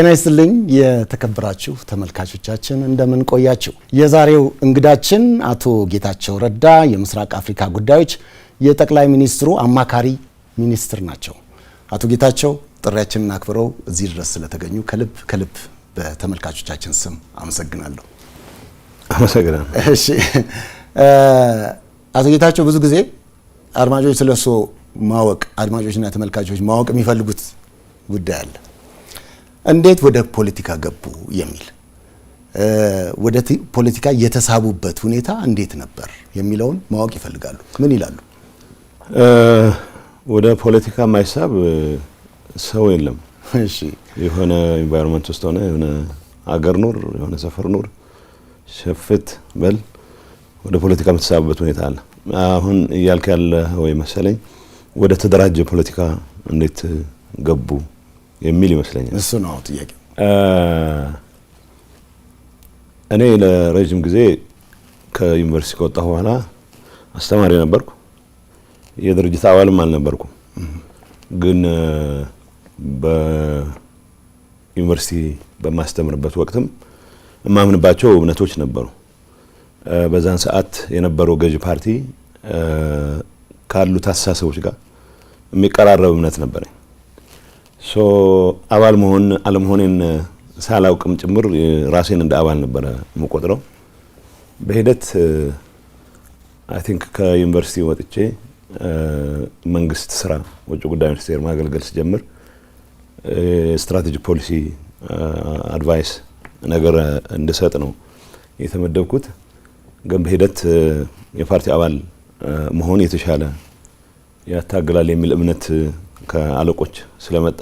ጤና ይስጥልኝ የተከበራችሁ ተመልካቾቻችን፣ እንደምን ቆያችሁ? የዛሬው እንግዳችን አቶ ጌታቸው ረዳ የምስራቅ አፍሪካ ጉዳዮች የጠቅላይ ሚኒስትሩ አማካሪ ሚኒስትር ናቸው። አቶ ጌታቸው፣ ጥሪያችንን አክብረው እዚህ ድረስ ስለተገኙ ከልብ ከልብ በተመልካቾቻችን ስም አመሰግናለሁ። አመሰግናለሁ። እሺ፣ አቶ ጌታቸው፣ ብዙ ጊዜ አድማጮች ስለሱ ማወቅ፣ አድማጮችና ተመልካቾች ማወቅ የሚፈልጉት ጉዳይ አለ። እንዴት ወደ ፖለቲካ ገቡ የሚል፣ ወደ ፖለቲካ የተሳቡበት ሁኔታ እንዴት ነበር የሚለውን ማወቅ ይፈልጋሉ። ምን ይላሉ? ወደ ፖለቲካ የማይሳብ ሰው የለም። የሆነ environment ውስጥ ሆነ፣ የሆነ አገር ኑር፣ የሆነ ሰፈር ኑር፣ ሸፍት በል፣ ወደ ፖለቲካ የምትሳብበት ሁኔታ አለ። አሁን እያልክ ያለ ወይ መሰለኝ ወደ ተደራጀ ፖለቲካ እንዴት ገቡ የሚል ይመስለኛል። እሱ ነው ጥያቄ። እኔ ለረጅም ጊዜ ከዩኒቨርሲቲ ከወጣሁ በኋላ አስተማሪ ነበርኩ። የድርጅት አባልም አልነበርኩም። ግን በዩኒቨርሲቲ በማስተምርበት ወቅትም የማምንባቸው እምነቶች ነበሩ። በዛን ሰዓት የነበረው ገዢ ፓርቲ ካሉት አስተሳሰቦች ጋር የሚቀራረብ እምነት ነበረኝ። So አባል መሆን አለመሆኔን ሳላውቅም ጭምር ራሴን እንደ አባል ነበረ የምቆጥረው። በሂደት I think ከዩኒቨርሲቲ ወጥቼ መንግስት ስራ ውጭ ጉዳይ ሚኒስቴር ማገልገል ስጀምር strategic policy advice ነገር እንድሰጥ ነው የተመደብኩት። ግን በሂደት የፓርቲ አባል መሆን የተሻለ ያታግላል የሚል እምነት ከአለቆች ስለመጣ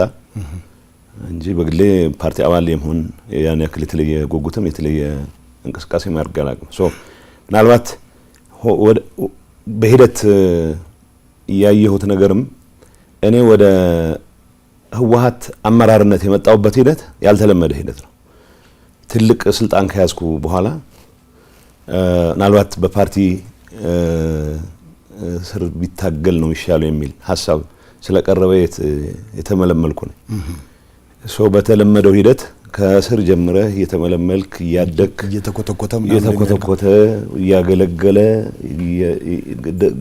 እንጂ በግሌ ፓርቲ አባል የመሆን ያን ያክል የተለየ ጉጉትም የተለየ እንቅስቃሴ ማድረግ አላውቅም። So ምናልባት በሂደት ያየሁት ነገርም እኔ ወደ ህወሀት አመራርነት የመጣሁበት ሂደት ያልተለመደ ሂደት ነው። ትልቅ ስልጣን ከያዝኩ በኋላ ምናልባት በፓርቲ ስር ቢታገል ነው የሚሻለው የሚል ሀሳብ ስለቀረበ የተመለመልኩ ነኝ። So በተለመደው ሂደት ከስር ጀምረህ እየተመለመልክ እያደግክ እየተኮተኮተ እየተኮተኮተ፣ እያገለገለ፣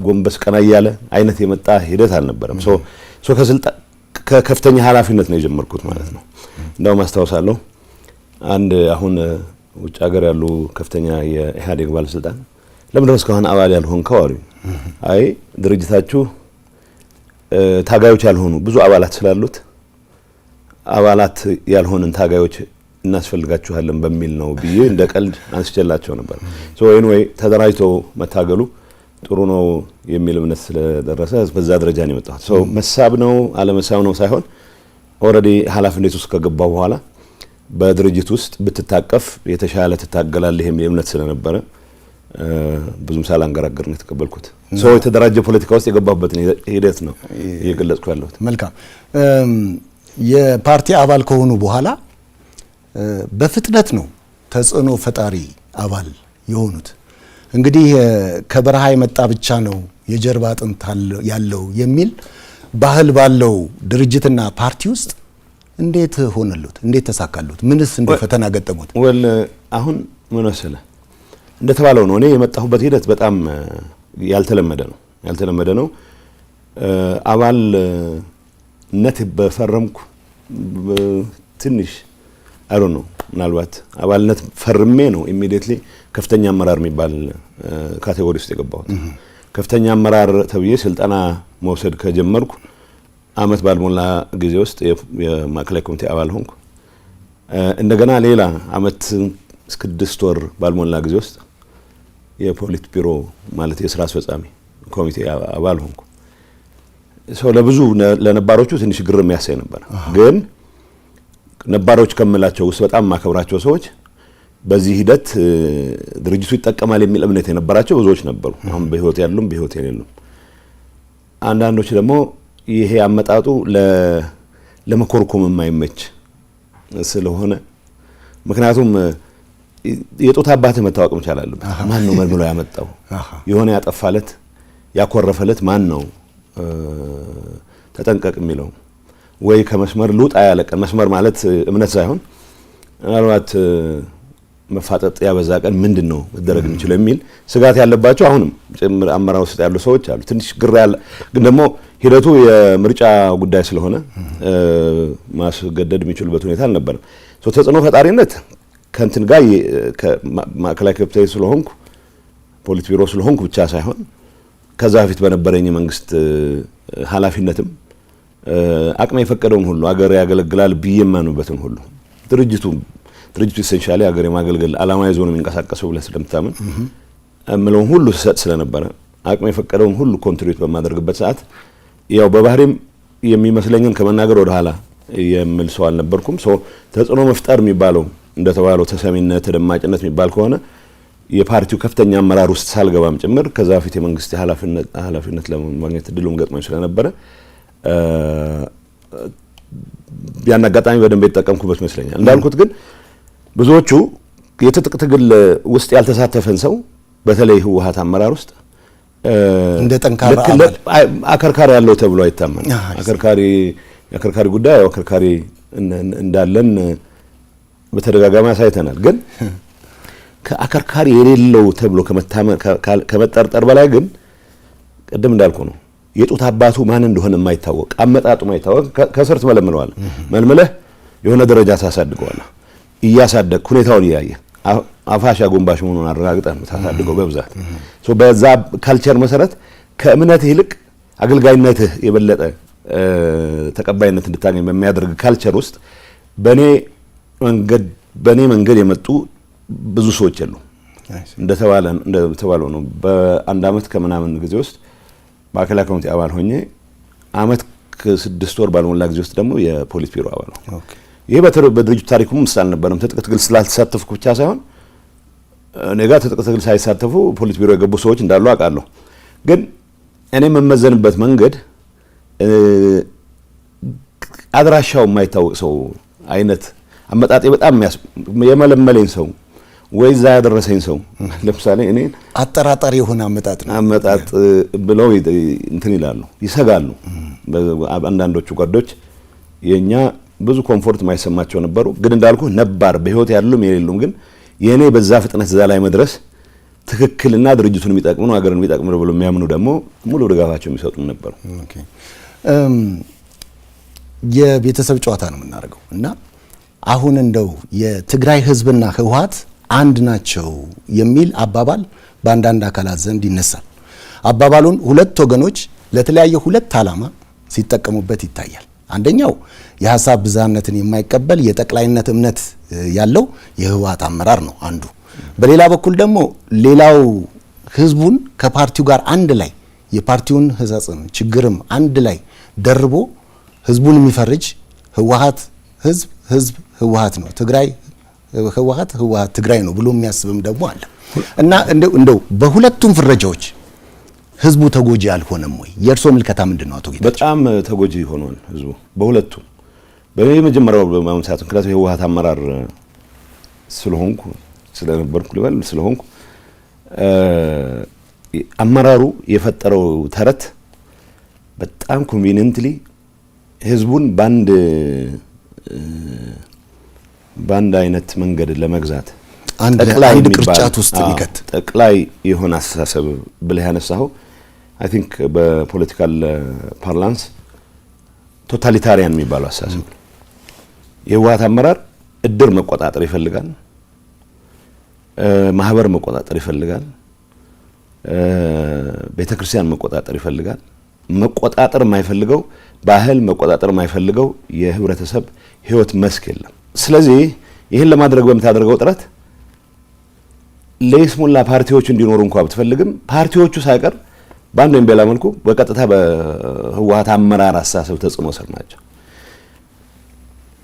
ጎንበስ ቀና እያለ አይነት የመጣ ሂደት አልነበረም። So ከስልጣን ከከፍተኛ ኃላፊነት ነው የጀመርኩት ማለት ነው። እንደውም አስታውሳለሁ፣ አንድ አሁን ውጭ ሀገር ያሉ ከፍተኛ የኢህአዴግ ባለስልጣን "ለምንድነው እስካሁን አባል ያልሆንከው?" አሉኝ። አይ፣ ድርጅታችሁ ታጋዮች ያልሆኑ ብዙ አባላት ስላሉት አባላት ያልሆንን ታጋዮች እናስፈልጋችኋለን በሚል ነው ብዬ እንደ ቀልድ አንስቼላቸው ነበር። So anyway ተደራጅቶ መታገሉ ጥሩ ነው የሚል እምነት ስለደረሰ በዛ ደረጃ ነው የመጣሁት። So መሳብ ነው አለመሳብ ነው ሳይሆን already ኃላፊነት ውስጥ ከገባሁ በኋላ በድርጅት ውስጥ ብትታቀፍ የተሻለ ትታገላለህ የሚል እምነት ስለነበረ ብዙም ሳላንገራገር ነው የተቀበልኩት። So የተደራጀ ፖለቲካ ውስጥ የገባሁበትን ሂደት ነው እየገለጽኩ ያለሁት። መልካም። የፓርቲ አባል ከሆኑ በኋላ በፍጥነት ነው ተጽዕኖ ፈጣሪ አባል የሆኑት። እንግዲህ ከበረሃ የመጣ ብቻ ነው የጀርባ አጥንት ያለው የሚል ባህል ባለው ድርጅትና ፓርቲ ውስጥ እንዴት ሆነሉት? እንዴት ተሳካሉት? ምንስ እንደ ፈተና ገጠሙት? Well፣ አሁን ምን መሰለህ፣ እንደተባለው ነው። እኔ የመጣሁበት ሂደት በጣም ያልተለመደ ነው፣ ያልተለመደ ነው። አባልነት በፈረምኩ ትንሽ፣ I don't know፣ ምናልባት አባልነት ፈርሜ ነው immediately ከፍተኛ አመራር የሚባል category ውስጥ የገባሁት። ከፍተኛ አመራር ተብዬ ስልጠና መውሰድ ከጀመርኩ አመት ባልሞላ ጊዜ ውስጥ የማዕከላዊ ኮሚቴ አባል ሆንኩ። እንደገና ሌላ አመት 6 ወር ባልሞላ ጊዜ ውስጥ የፖሊት ቢሮ፣ ማለት የስራ አስፈጻሚ ኮሚቴ አባል ሆንኩ። So ለብዙ ለነባሮቹ ትንሽ ግር የሚያሳይ ነበር። ግን ነባሮች ከምላቸው ውስጥ በጣም የማከብራቸው ሰዎች በዚህ ሂደት ድርጅቱ ይጠቀማል የሚል እምነት የነበራቸው ብዙዎች ነበሩ። አሁን በህይወት ያሉም በህይወት የሌሉም። አንዳንዶች ደግሞ ይሄ አመጣጡ ለመኮርኮም የማይመች ስለሆነ፣ ምክንያቱም የጡት አባትህ መታወቅ መቻል አለበት። ማን ነው መልምሎ ያመጣው? የሆነ ያጠፋለት ያኮረፈለት ማን ነው? ተጠንቀቅ የሚለው ወይ ከመስመር ልውጣ ያለ ቀን፣ መስመር ማለት እምነት ሳይሆን ምናልባት መፋጠጥ ያበዛ ቀን ምንድን ነው መደረግ የሚችለው የሚል ስጋት ያለባቸው አሁንም ጭምር አመራር ውስጥ ያሉ ሰዎች አሉ። ትንሽ ግራ ያለ ግን ደግሞ ሂደቱ የምርጫ ጉዳይ ስለሆነ ማስገደድ የሚችሉበት ሁኔታ አልነበረም። So ተጽዕኖ ፈጣሪነት ከእንትን ጋር ማዕከላዊ ኮሚቴ ስለሆንኩ፣ ፖሊት ቢሮ ስለሆንኩ ብቻ ሳይሆን ከዛ በፊት በነበረኝ የመንግስት ኃላፊነትም አቅሜ የፈቀደውን ሁሉ፣ አገር ያገለግላል ብዬ የማምንበትን ሁሉ፣ ድርጅቱ essentially ሀገር የማገልገል አላማ ይዞ ነው የሚንቀሳቀሰው ብለህ ስለምታምን እምለውን ሁሉ ስሰጥ ስለነበረ አቅሜ የፈቀደውን ሁሉ contribute በማደርግበት ሰዓት ያው በባህሪም የሚመስለኝን ከመናገር ወደ ኋላ የምል ሰው አልነበርኩም። So ተጽዕኖ መፍጠር የሚባለው እንደተባለው ተሰሚነት፣ ተደማጭነት የሚባል ከሆነ የፓርቲው ከፍተኛ አመራር ውስጥ ሳልገባም ጭምር ከዛ በፊት የመንግስት ኃላፊነት ለማግኘት እድሉም ገጥሞኝ ስለነበረ ያን አጋጣሚ በደንብ የተጠቀምኩበት ይመስለኛል። እንዳልኩት ግን ብዙዎቹ የትጥቅ ትግል ውስጥ ያልተሳተፈን ሰው በተለይ ህወሀት አመራር ውስጥ እንደ ጠንካራ አባል አከርካሪ ያለው ተብሎ አይታመንም። አከርካሪ የአከርካሪ ጉዳይ ያው አከርካሪ እንዳለን በተደጋጋሚ አሳይተናል። ግን ከአከርካሪ የሌለው ተብሎ ከመጠርጠር በላይ ግን ቅድም እንዳልኩ ነው፣ የጡት አባቱ ማን እንደሆነ የማይታወቅ፣ አመጣጡ የማይታወቅ ከስር ትመለምለዋለህ። መልምለህ የሆነ ደረጃ ታሳድገዋለህ። እያሳደግ ሁኔታውን እያየ አፋሽ አጎንባሽ መሆኑን አረጋግጠህ ነው ታሳድገው በብዛት። So በዛ culture መሰረት ከእምነትህ ይልቅ አገልጋይነትህ የበለጠ ተቀባይነት እንድታገኝ በሚያደርግ culture ውስጥ በኔ መንገድ የመጡ ብዙ ሰዎች የሉም። እንደተባለው ነው። በአንድ አመት ከምናምን ጊዜ ውስጥ ማዕከላዊ ኮሚቴ አባል ሆኜ አመት ከ6 ወር ባልሞላ ጊዜ ውስጥ ደግሞ የፖሊት ቢሮ አባል ነው። ይሄ በድርጅቱ ታሪኩም ውስጥ አልነበረም። ትጥቅ ትግል ስላልተሳተፍኩ ብቻ ሳይሆን እኔ ጋር ትጥቅ ትግል ሳይሳተፉ ፖሊት ቢሮ የገቡ ሰዎች እንዳሉ አውቃለሁ። ግን እኔ የምመዘንበት መንገድ አድራሻው የማይታወቅ ሰው አይነት አመጣጤ በጣም የመለመለኝ ሰው ወይ እዛ ያደረሰኝ ሰው ለምሳሌ እኔ አጠራጣሪ የሆነ አመጣጥ ነው። አመጣጥ ብለው እንትን ይላሉ፣ ይሰጋሉ። አንዳንዶቹ ጓዶች የኛ ብዙ comfort የማይሰማቸው ነበሩ። ግን እንዳልኩ ነባር በህይወት ያሉም የሌሉም ግን የእኔ በዛ ፍጥነት እዛ ላይ መድረስ ትክክልና ድርጅቱን የሚጠቅም ነው፣ ሀገርን የሚጠቅም ነው ብሎ የሚያምኑ ደግሞ ሙሉ ድጋፋቸው የሚሰጡ ነበሩ። Okay። የቤተሰብ ጨዋታ ነው የምናደርገው እና አሁን እንደው የትግራይ ህዝብና ህወሓት አንድ ናቸው የሚል አባባል በአንዳንድ አካላት ዘንድ ይነሳል። አባባሉን ሁለት ወገኖች ለተለያየ ሁለት ዓላማ ሲጠቀሙበት ይታያል። አንደኛው የሀሳብ ብዝሃነትን የማይቀበል የጠቅላይነት እምነት ያለው የህወሓት አመራር ነው አንዱ። በሌላ በኩል ደግሞ ሌላው ህዝቡን ከፓርቲው ጋር አንድ ላይ የፓርቲውን ህጸጽም ችግርም አንድ ላይ ደርቦ ህዝቡን የሚፈርጅ፣ ህወሓት ህዝብ፣ ህዝብ ህወሓት ነው፣ ትግራይ ህወሓት፣ ህወሓት ትግራይ ነው ብሎ የሚያስብም ደግሞ አለ እና እንደው በሁለቱም ፍረጃዎች ህዝቡ ተጎጂ አልሆነም ወይ? የእርስዎ ምልከታ ምንድን ነው አቶ ጌታቸው? በጣም ተጎጂ ሆኗል ህዝቡ በሁለቱም። በመጀመሪያው በማንሳት ምክንያቱም የህወሓት አመራር ስለሆንኩ፣ ስለነበርኩ ልበል፣ ስለሆንኩ አመራሩ የፈጠረው ተረት በጣም conveniently ህዝቡን በአንድ አይነት መንገድ ለመግዛት አንድ ጠቅላይ የሚባል ቅርጫት ውስጥ የሚከት ጠቅላይ የሆነ አስተሳሰብ ብለህ ያነሳኸው I think በ political parlance totalitarian የሚባለው አስተሳሰብ ነው። የህወሓት አመራር እድር መቆጣጠር ይፈልጋል፣ ማህበር መቆጣጠር ይፈልጋል፣ ቤተ ክርስቲያን መቆጣጠር ይፈልጋል። መቆጣጠር የማይፈልገው ባህል፣ መቆጣጠር የማይፈልገው የህብረተሰብ ህይወት መስክ የለም። ስለዚህ ይህን ለማድረግ በምታደርገው ጥረት ለይስሙላ ፓርቲዎች እንዲኖሩ እንኳ ብትፈልግም ፓርቲዎቹ ሳይቀር በአንድ ወይም በሌላ መልኩ በቀጥታ በህወሓት አመራር አስተሳሰብ ተጽዕኖ ስር ናቸው።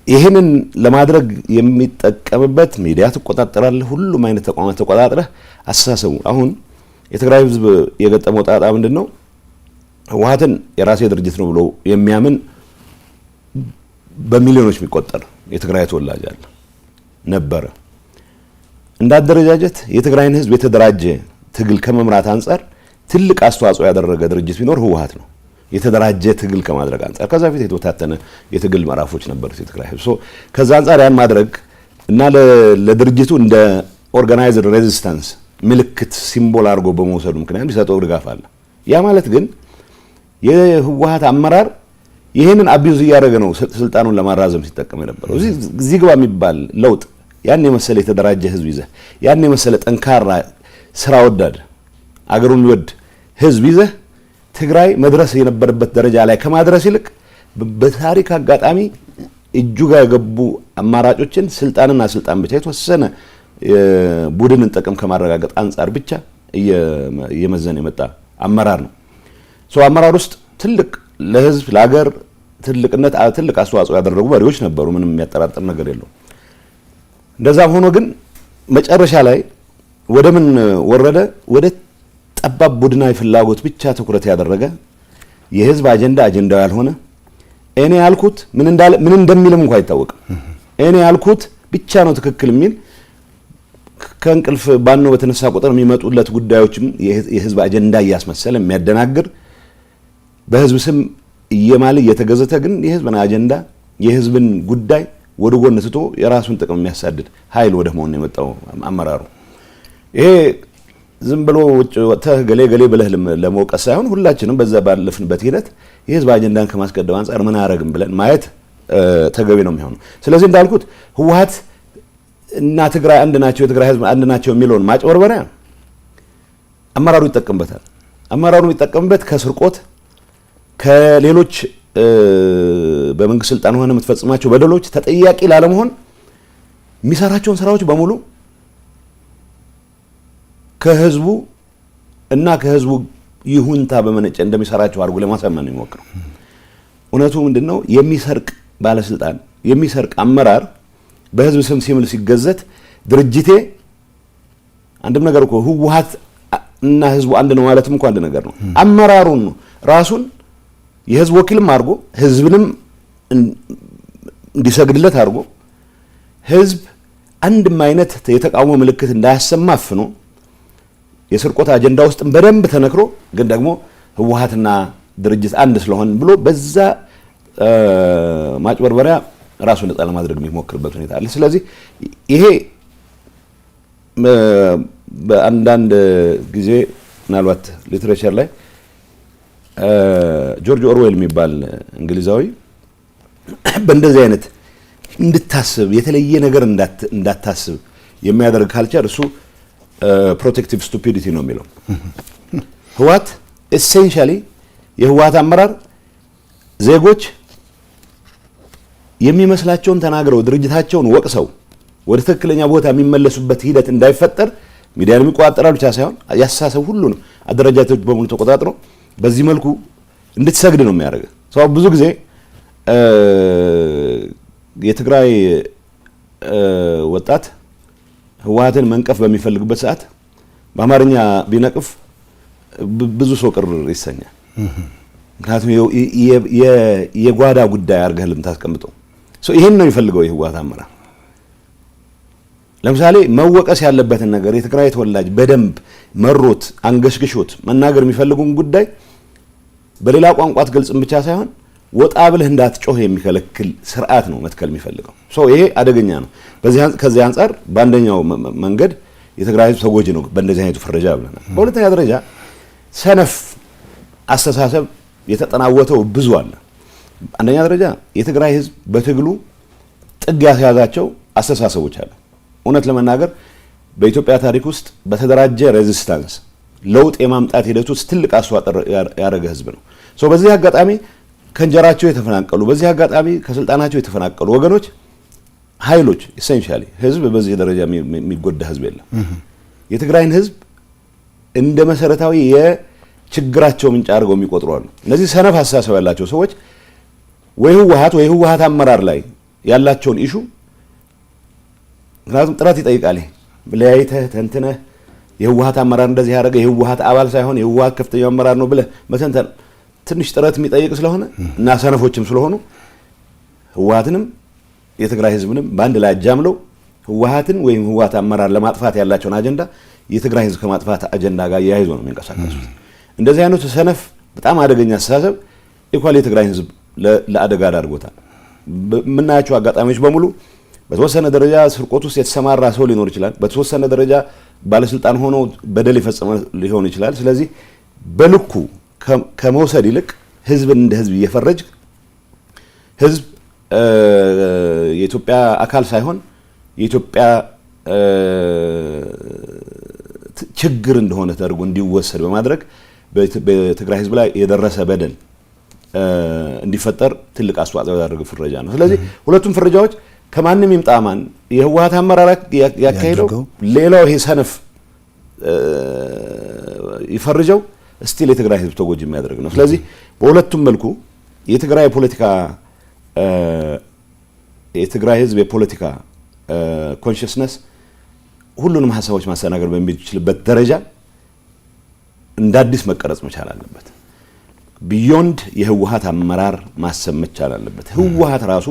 ይህንን ለማድረግ የሚጠቀምበት ሚዲያ ትቆጣጠራለህ፣ ሁሉም አይነት ተቋማት ተቆጣጥረህ አስተሳሰቡ አሁን የትግራይ ህዝብ የገጠመው ጣጣ ምንድን ነው? ህወሓትን የራሴ ድርጅት ነው ብሎ የሚያምን በሚሊዮኖች የሚቆጠር የትግራይ ተወላጅ አለ ነበረ። እንደ አደረጃጀት የትግራይን ህዝብ የተደራጀ ትግል ከመምራት አንጻር ትልቅ አስተዋጽኦ ያደረገ ድርጅት ቢኖር ህወሓት ነው። የተደራጀ ትግል ከማድረግ አንጻር ከዛ በፊት የተበታተነ የትግል ምዕራፎች ነበሩት የትግራይ ህዝብ። ከዛ አንጻር ያን ማድረግ እና ለድርጅቱ እንደ organized resistance ምልክት symbol አድርጎ በመውሰዱ ምክንያት የሚሰጠው ድጋፍ አለ። ያ ማለት ግን የህወሓት አመራር ይህንን abuse እያደረገ ነው ስልጣኑን ለማራዘም ሲጠቀም የነበረው። እዚህ ግባ የሚባል ለውጥ ያን የመሰለ የተደራጀ ህዝብ ይዘህ፣ ያን የመሰለ ጠንካራ ስራ ወዳድ አገሩን የሚወድ ህዝብ ይዘህ ትግራይ መድረስ የነበረበት ደረጃ ላይ ከማድረስ ይልቅ በታሪክ አጋጣሚ እጁ ጋር የገቡ አማራጮችን ስልጣንና ስልጣን ብቻ የተወሰነ ቡድንን ጥቅም ከማረጋገጥ አንጻር ብቻ እየመዘነ የመጣ አመራር ነው። So አመራር ውስጥ ትልቅ ለህዝብ ለሀገር ትልቅነት ትልቅ አስተዋጽኦ ያደረጉ መሪዎች ነበሩ። ምንም የሚያጠራጥር ነገር የለውም። እንደዛም ሆኖ ግን መጨረሻ ላይ ወደ ምን ወረደ? ወደ ጠባብ ቡድናዊ ፍላጎት ብቻ ትኩረት ያደረገ፣ የህዝብ አጀንዳ አጀንዳው ያልሆነ፣ እኔ ያልኩት ምን እንዳለ ምን እንደሚልም እንኳን አይታወቅም። እኔ ያልኩት ብቻ ነው ትክክል የሚል፣ ከእንቅልፍ ባኖ በተነሳ ቁጥር የሚመጡለት ጉዳዮችም የህዝብ አጀንዳ እያስመሰለ የሚያደናግር፣ በህዝብ ስም እየማለ እየተገዘተ ግን የህዝብን አጀንዳ የህዝብን ጉዳይ ወደ ጎን ትቶ የራሱን ጥቅም የሚያሳድድ ኃይል ወደ መሆን የመጣው አመራሩ። ይሄ ዝም ብሎ ውጭ ወጥተህ ገሌ ገሌ ብለህ ለመውቀስ ሳይሆን ሁላችንም በዛ ባለፍንበት ሂደት የህዝብ አጀንዳን ከማስቀደም አንጻር ምን አረግም ብለን ማየት ተገቢ ነው የሚሆነው። ስለዚህ እንዳልኩት ህወሓት እና ትግራይ አንድ ናቸው፣ የትግራይ ህዝብ አንድ ናቸው የሚለውን ማጭበርበሪያ አመራሩ ይጠቀምበታል። አመራሩ የሚጠቀምበት ከስርቆት፣ ከሌሎች በመንግስት ስልጣን ሆነ የምትፈጽማቸው በደሎች ተጠያቂ ላለመሆን የሚሰራቸውን ስራዎች በሙሉ ከህዝቡ እና ከህዝቡ ይሁንታ በመነጨ እንደሚሰራቸው አድርጎ ለማሳመን ነው የሚሞክረው። እውነቱ ምንድነው? የሚሰርቅ ባለስልጣን፣ የሚሰርቅ አመራር በህዝብ ስም ሲምል ሲገዘት ድርጅቴ አንድም ነገር እኮ ህወሓት እና ህዝቡ አንድ ነው ማለትም እኮ አንድ ነገር ነው። አመራሩን ራሱን የህዝብ ወኪልም አድርጎ፣ ህዝብንም እንዲሰግድለት አድርጎ፣ ህዝብ አንድም አይነት የተቃውሞ ምልክት እንዳያሰማ አፍኖ፣ የስርቆት አጀንዳ ውስጥም በደንብ ተነክሮ ግን ደግሞ ህወሓትና ድርጅት አንድ ስለሆን ብሎ በዛ ማጭበርበሪያ ራሱን ነጻ ለማድረግ የሚሞክርበት ሁኔታ አለ። ስለዚህ ይሄ በአንዳንድ ጊዜ ምናልባት literature ላይ ጆርጅ ኦርዌል የሚባል እንግሊዛዊ በእንደዚህ አይነት እንድታስብ የተለየ ነገር እንዳታስብ የሚያደርግ culture እሱ protective stupidity ነው የሚለው። ህወሓት essentially የህወሓት አመራር ዜጎች የሚመስላቸውን ተናግረው ድርጅታቸውን ወቅሰው ወደ ትክክለኛ ቦታ የሚመለሱበት ሂደት እንዳይፈጠር ሚዲያን የሚቆጣጠራል ብቻ ሳይሆን ያስተሳሰብ ሁሉንም አደረጃጀቶች በሙሉ ተቆጣጥሮ በዚህ መልኩ እንድትሰግድ ነው የሚያደርገው። So ብዙ ጊዜ የትግራይ ወጣት ህወሓትን መንቀፍ በሚፈልግበት ሰዓት በአማርኛ ቢነቅፍ ብዙ ሰው ቅር ይሰኛል። ምክንያቱም የጓዳ ጉዳይ አድርገህ ልምታስቀምጠው ይሄን ነው የሚፈልገው የህወሓት አመራር። ለምሳሌ መወቀስ ያለበትን ነገር የትግራይ ተወላጅ በደንብ መሮት አንገሽግሾት መናገር የሚፈልጉን ጉዳይ በሌላ ቋንቋ አትገልጽም ብቻ ሳይሆን ወጣ ብለህ እንዳትጮህ የሚከለክል ስርዓት ነው መትከል የሚፈልገው። So ይሄ አደገኛ ነው። ከዚህ አንጻር በአንደኛው መንገድ የትግራይ ህዝብ ተጎጂ ነው በእንደዚህ አይነቱ ፍረጃ ብለናል። በሁለተኛ ደረጃ ሰነፍ አስተሳሰብ የተጠናወተው ብዙ አለ። አንደኛ ደረጃ የትግራይ ህዝብ በትግሉ ጥግ ያስያዛቸው አስተሳሰቦች አሉ። እውነት ለመናገር በኢትዮጵያ ታሪክ ውስጥ በተደራጀ resistance ለውጥ የማምጣት ሂደት ውስጥ ትልቅ አስተዋጽኦ ያደረገ ህዝብ ነው። So በዚህ አጋጣሚ ከእንጀራቸው የተፈናቀሉ፣ በዚህ አጋጣሚ ከስልጣናቸው የተፈናቀሉ ወገኖች፣ ኃይሎች essentially ህዝብ በዚህ ደረጃ የሚጎዳ ህዝብ የለም። የትግራይን ህዝብ እንደ መሰረታዊ የችግራቸው ምንጭ አድርገው የሚቆጥሩ አሉ። እነዚህ ሰነፍ አስተሳሰብ ያላቸው ሰዎች ወይ ህወሓት ወይ ህወሓት አመራር ላይ ያላቸውን issue፣ ምክንያቱም ጥረት ይጠይቃል። ለያይተህ ተንትነህ የህወሓት አመራር እንደዚህ ያደረገ የህወሓት አባል ሳይሆን የህወሓት ከፍተኛው አመራር ነው ብለህ መተንተን ትንሽ ጥረት የሚጠይቅ ስለሆነ እና ሰነፎችም ስለሆኑ ህወሓትንም የትግራይ ህዝብንም በአንድ ላይ አጃምለው ህወሓትን ወይም ህወሓት አመራር ለማጥፋት ያላቸውን አጀንዳ የትግራይ ህዝብ ከማጥፋት አጀንዳ ጋር እያይዞ ነው የሚንቀሳቀሱት። እንደዚህ አይነቱ ሰነፍ በጣም አደገኛ አስተሳሰብ Equally የትግራይ ህዝብ ለአደጋ ዳርጎታል። የምናያቸው አጋጣሚዎች በሙሉ በተወሰነ ደረጃ ስርቆት ውስጥ የተሰማራ ሰው ሊኖር ይችላል። በተወሰነ ደረጃ ባለስልጣን ሆኖ በደል የፈጸመ ሊሆን ይችላል። ስለዚህ በልኩ ከመውሰድ ይልቅ ህዝብን እንደ ህዝብ እየፈረጅ ህዝብ የኢትዮጵያ አካል ሳይሆን የኢትዮጵያ ችግር እንደሆነ ተደርጎ እንዲወሰድ በማድረግ በትግራይ ህዝብ ላይ የደረሰ በደል እንዲፈጠር ትልቅ አስተዋጽኦ ያደረገ ፍረጃ ነው። ስለዚህ ሁለቱም ፍረጃዎች ከማንም ይምጣ ማን፣ የህወሓት አመራር ያካሄደው፣ ሌላው ይሄ ሰነፍ ይፈርጀው፣ still የትግራይ ህዝብ ተጎጂ የሚያደርግ ነው። ስለዚህ በሁለቱም መልኩ የትግራይ ፖለቲካ፣ የትግራይ ህዝብ የፖለቲካ consciousness ሁሉንም ሀሳቦች ማስተናገድ በሚችልበት ደረጃ እንደ አዲስ መቀረጽ መቻል አለበት። Beyond የህወሓት አመራር ማሰብ መቻል አለበት። ህወሓት ራሱ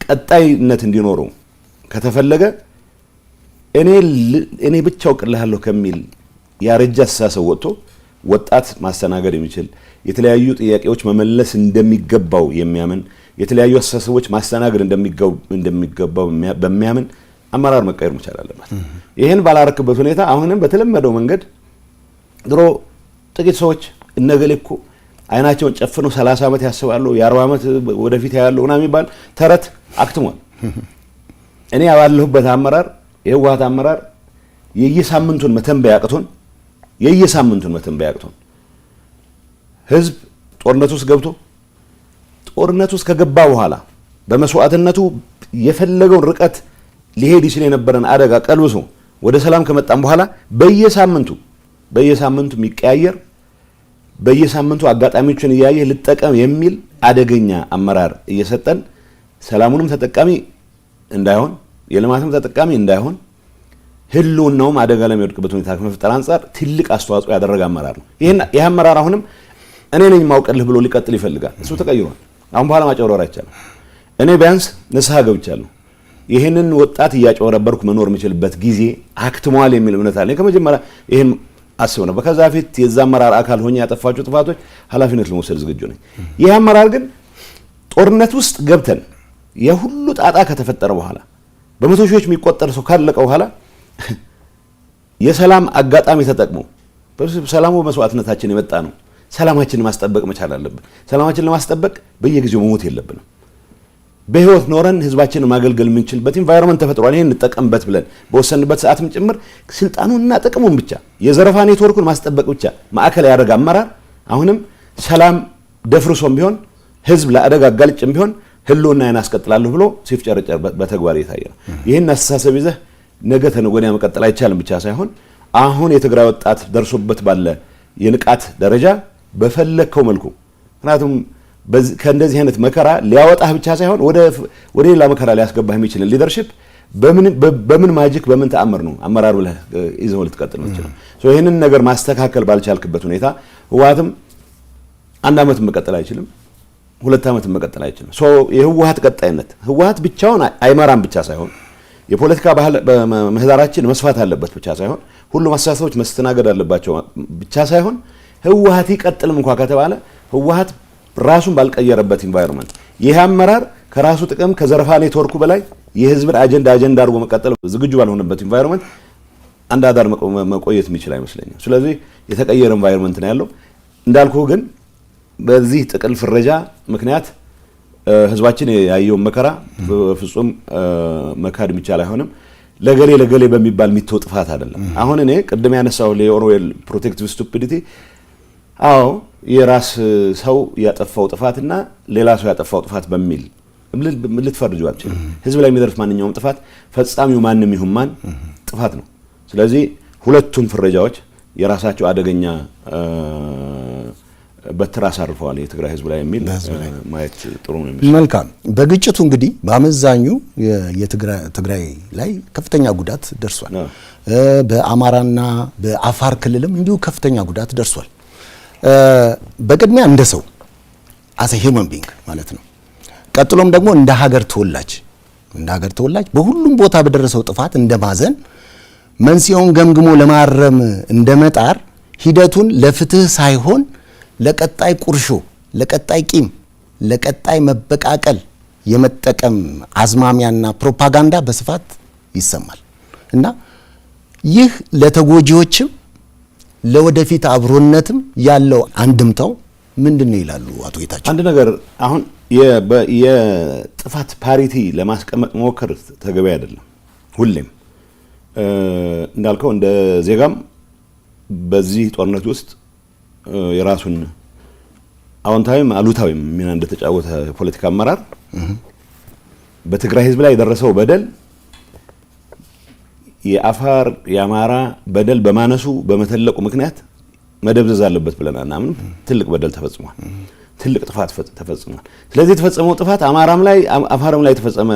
ቀጣይነት እንዲኖረው ከተፈለገ እኔ ብቻ አውቅልሃለሁ ከሚል ያረጀ አስተሳሰብ ወጥቶ ወጣት ማስተናገድ የሚችል፣ የተለያዩ ጥያቄዎች መመለስ እንደሚገባው የሚያምን፣ የተለያዩ አስተሳሰቦች ማስተናገድ እንደሚገባው በሚያምን አመራር መቀየር መቻል አለበት። ይህን ባላረክበት ሁኔታ አሁንም በተለመደው መንገድ ድሮ ጥቂት ሰዎች እነገሌ እኮ አይናቸውን ጨፍነው 30 ዓመት ያስባሉ፣ የ40 ዓመት ወደፊት ያሉ ምናምን የሚባል ተረት አክትሟል። እኔ ባለሁበት አመራር፣ የህወሓት አመራር የየሳምንቱን መተንበያ አቅቶን ህዝብ ጦርነት ውስጥ ገብቶ፣ ጦርነት ውስጥ ከገባ በኋላ በመስዋዕትነቱ የፈለገውን ርቀት ሊሄድ ይችል የነበረን አደጋ ቀልብሶ ወደ ሰላም ከመጣም በኋላ በየሳምንቱ የሚቀያየር፣ በየሳምንቱ አጋጣሚዎችን እያየ ልጠቀም የሚል አደገኛ አመራር እየሰጠን ሰላሙንም ተጠቃሚ እንዳይሆን፣ የልማትም ተጠቃሚ እንዳይሆን፣ ህልውናውም አደጋ ላይ የሚወድቅበት ሁኔታ ከመፍጠር አንጻር ትልቅ አስተዋጽኦ ያደረገ አመራር ነው። ይህ አመራር አሁንም እኔ ነኝ ማውቅልህ ብሎ ሊቀጥል ይፈልጋል። እሱ ተቀይሯል። አሁን በኋላ ማጭበርበር አይቻልም። እኔ ቢያንስ ንስሐ ገብቻለሁ። ይህንን ወጣት እያጭበረበርኩ መኖር የምችልበት ጊዜ አክትሟል የሚል እምነት አለኝ። ከመጀመሪያ ይህን አስብ ነበር። ከዛ በፊት የዛ አመራር አካል ሆኜ ያጠፋቸው ጥፋቶች ኃላፊነት ለመውሰድ ዝግጁ ነኝ። ይህ አመራር ግን ጦርነት ውስጥ ገብተን የሁሉ ጣጣ ከተፈጠረ በኋላ፣ በመቶ ሺዎች የሚቆጠር ሰው ካለቀ በኋላ፣ የሰላም አጋጣሚ ተጠቅሞ፣ ሰላሙ መስዋዕትነታችን የመጣ ነው። ሰላማችንን ማስጠበቅ መቻል አለብን። ሰላማችንን ለማስጠበቅ በየጊዜው መሞት የለብንም። በህይወት ኖረን ህዝባችንን ማገልገል የምንችልበት environment ተፈጥሯል። ይሄን እንጠቀምበት ብለን በወሰንበት ሰዓትም ጭምር ስልጣኑንና ጥቅሙን ብቻ፣ የዘረፋ ኔትወርኩን ማስጠበቅ ብቻ ማዕከል ያደረገ አመራር አሁንም ሰላም ደፍርሶም ቢሆን፣ ህዝብ ለአደጋ አጋልጭም ቢሆን ህልውናዬን አስቀጥላለሁ ብሎ ሲፍጨረጨር በተግባር እየታየ ነው። ይህን አስተሳሰብ ይዘህ ነገ ተነገ ወዲያ መቀጠል አይቻልም ብቻ ሳይሆን አሁን የትግራይ ወጣት ደርሶበት ባለ የንቃት ደረጃ በፈለግከው መልኩ፣ ምክንያቱም ከእንደዚህ አይነት መከራ ሊያወጣህ ብቻ ሳይሆን ወደ ሌላ መከራ ሊያስገባህ የሚችልን leadership በምን magic፣ በምን ተአምር ነው አመራር ብለህ ይዘው ልትቀጥል የምትችለው? ይህንን ነገር ማስተካከል ባልቻልክበት ሁኔታ ህወሓትም አንድ ዓመት መቀጠል አይችልም፣ 2 ዓመት መቀጠል አይችልም። So የህወሓት ቀጣይነት ህወሓት ብቻውን አይመራም ብቻ ሳይሆን፣ የፖለቲካ ባህል ምህዳራችን መስፋት አለበት ብቻ ሳይሆን፣ ሁሉም አስተሳሰቦች መስተናገድ አለባቸው ብቻ ሳይሆን፣ ህወሓት ይቀጥልም እንኳ ከተባለ ህወሓት ራሱን ባልቀየረበት environment ይህ አመራር ከራሱ ጥቅም ከዘረፋ ኔትወርኩ በላይ የህዝብን አጀንዳ አጀንዳ አድርጎ መቀጠል ዝግጁ ባልሆነበት environment አንድ አዳር መቆየት የሚችል አይመስለኝም። ስለዚህ የተቀየረ environment ነው ያለው። እንዳልኩ ግን በዚህ ጥቅል ፍረጃ ምክንያት ህዝባችን ያየውን መከራ በፍጹም መካድ የሚቻል አይሆንም። ለገሌ ለገሌ በሚባል የሚተው ጥፋት አይደለም። አሁን እኔ ቅድም ያነሳው የኦርዌል protective stupidity፣ አዎ የራስ ሰው ያጠፋው ጥፋትና ሌላ ሰው ያጠፋው ጥፋት በሚል ልትፈርጁ አትችልም። ህዝብ ላይ የሚደርስ ማንኛውም ጥፋት ፈጻሚው ማንም ይሁን ማን ጥፋት ነው። ስለዚህ ሁለቱም ፍረጃዎች የራሳቸው አደገኛ በትር አሳርፈዋል የትግራይ ህዝብ ላይ የሚል ማየት ጥሩ ነው። መልካም። በግጭቱ እንግዲህ በአመዛኙ የትግራይ ላይ ከፍተኛ ጉዳት ደርሷል። በአማራና በአፋር ክልልም እንዲሁ ከፍተኛ ጉዳት ደርሷል። በቅድሚያ እንደ ሰው፣ as a human being ማለት ነው። ቀጥሎም ደግሞ እንደ ሀገር ተወላጅ በሁሉም ቦታ በደረሰው ጥፋት እንደ ማዘን፣ መንስኤውን ገምግሞ ለማረም እንደ መጣር ሂደቱን ለፍትህ ሳይሆን ለቀጣይ ቁርሾ፣ ለቀጣይ ቂም ለቀጣይ መበቃቀል የመጠቀም አዝማሚያና ፕሮፓጋንዳ በስፋት ይሰማል እና ይህ ለተጎጂዎችም ለወደፊት አብሮነትም ያለው አንድምታው ምንድን ነው ይላሉ አቶ ጌታቸው? አንድ ነገር አሁን የጥፋት parity ለማስቀመጥ መሞከር ተገቢ አይደለም። ሁሌም እንዳልከው እንደ ዜጋም በዚህ ጦርነት ውስጥ የራሱን አዎንታዊም አሉታዊም ሚና እንደተጫወተ የፖለቲካ አመራር በትግራይ ሕዝብ ላይ የደረሰው በደል የአፋር የአማራ በደል በማነሱ በመተለቁ ምክንያት መደብዘዝ አለበት ብለን አናምንም። ትልቅ በደል ተፈጽሟል። ትልቅ ጥፋት ተፈጽሟል። ስለዚህ የተፈጸመው ጥፋት አማራም ላይ አፋርም ላይ የተፈጸመ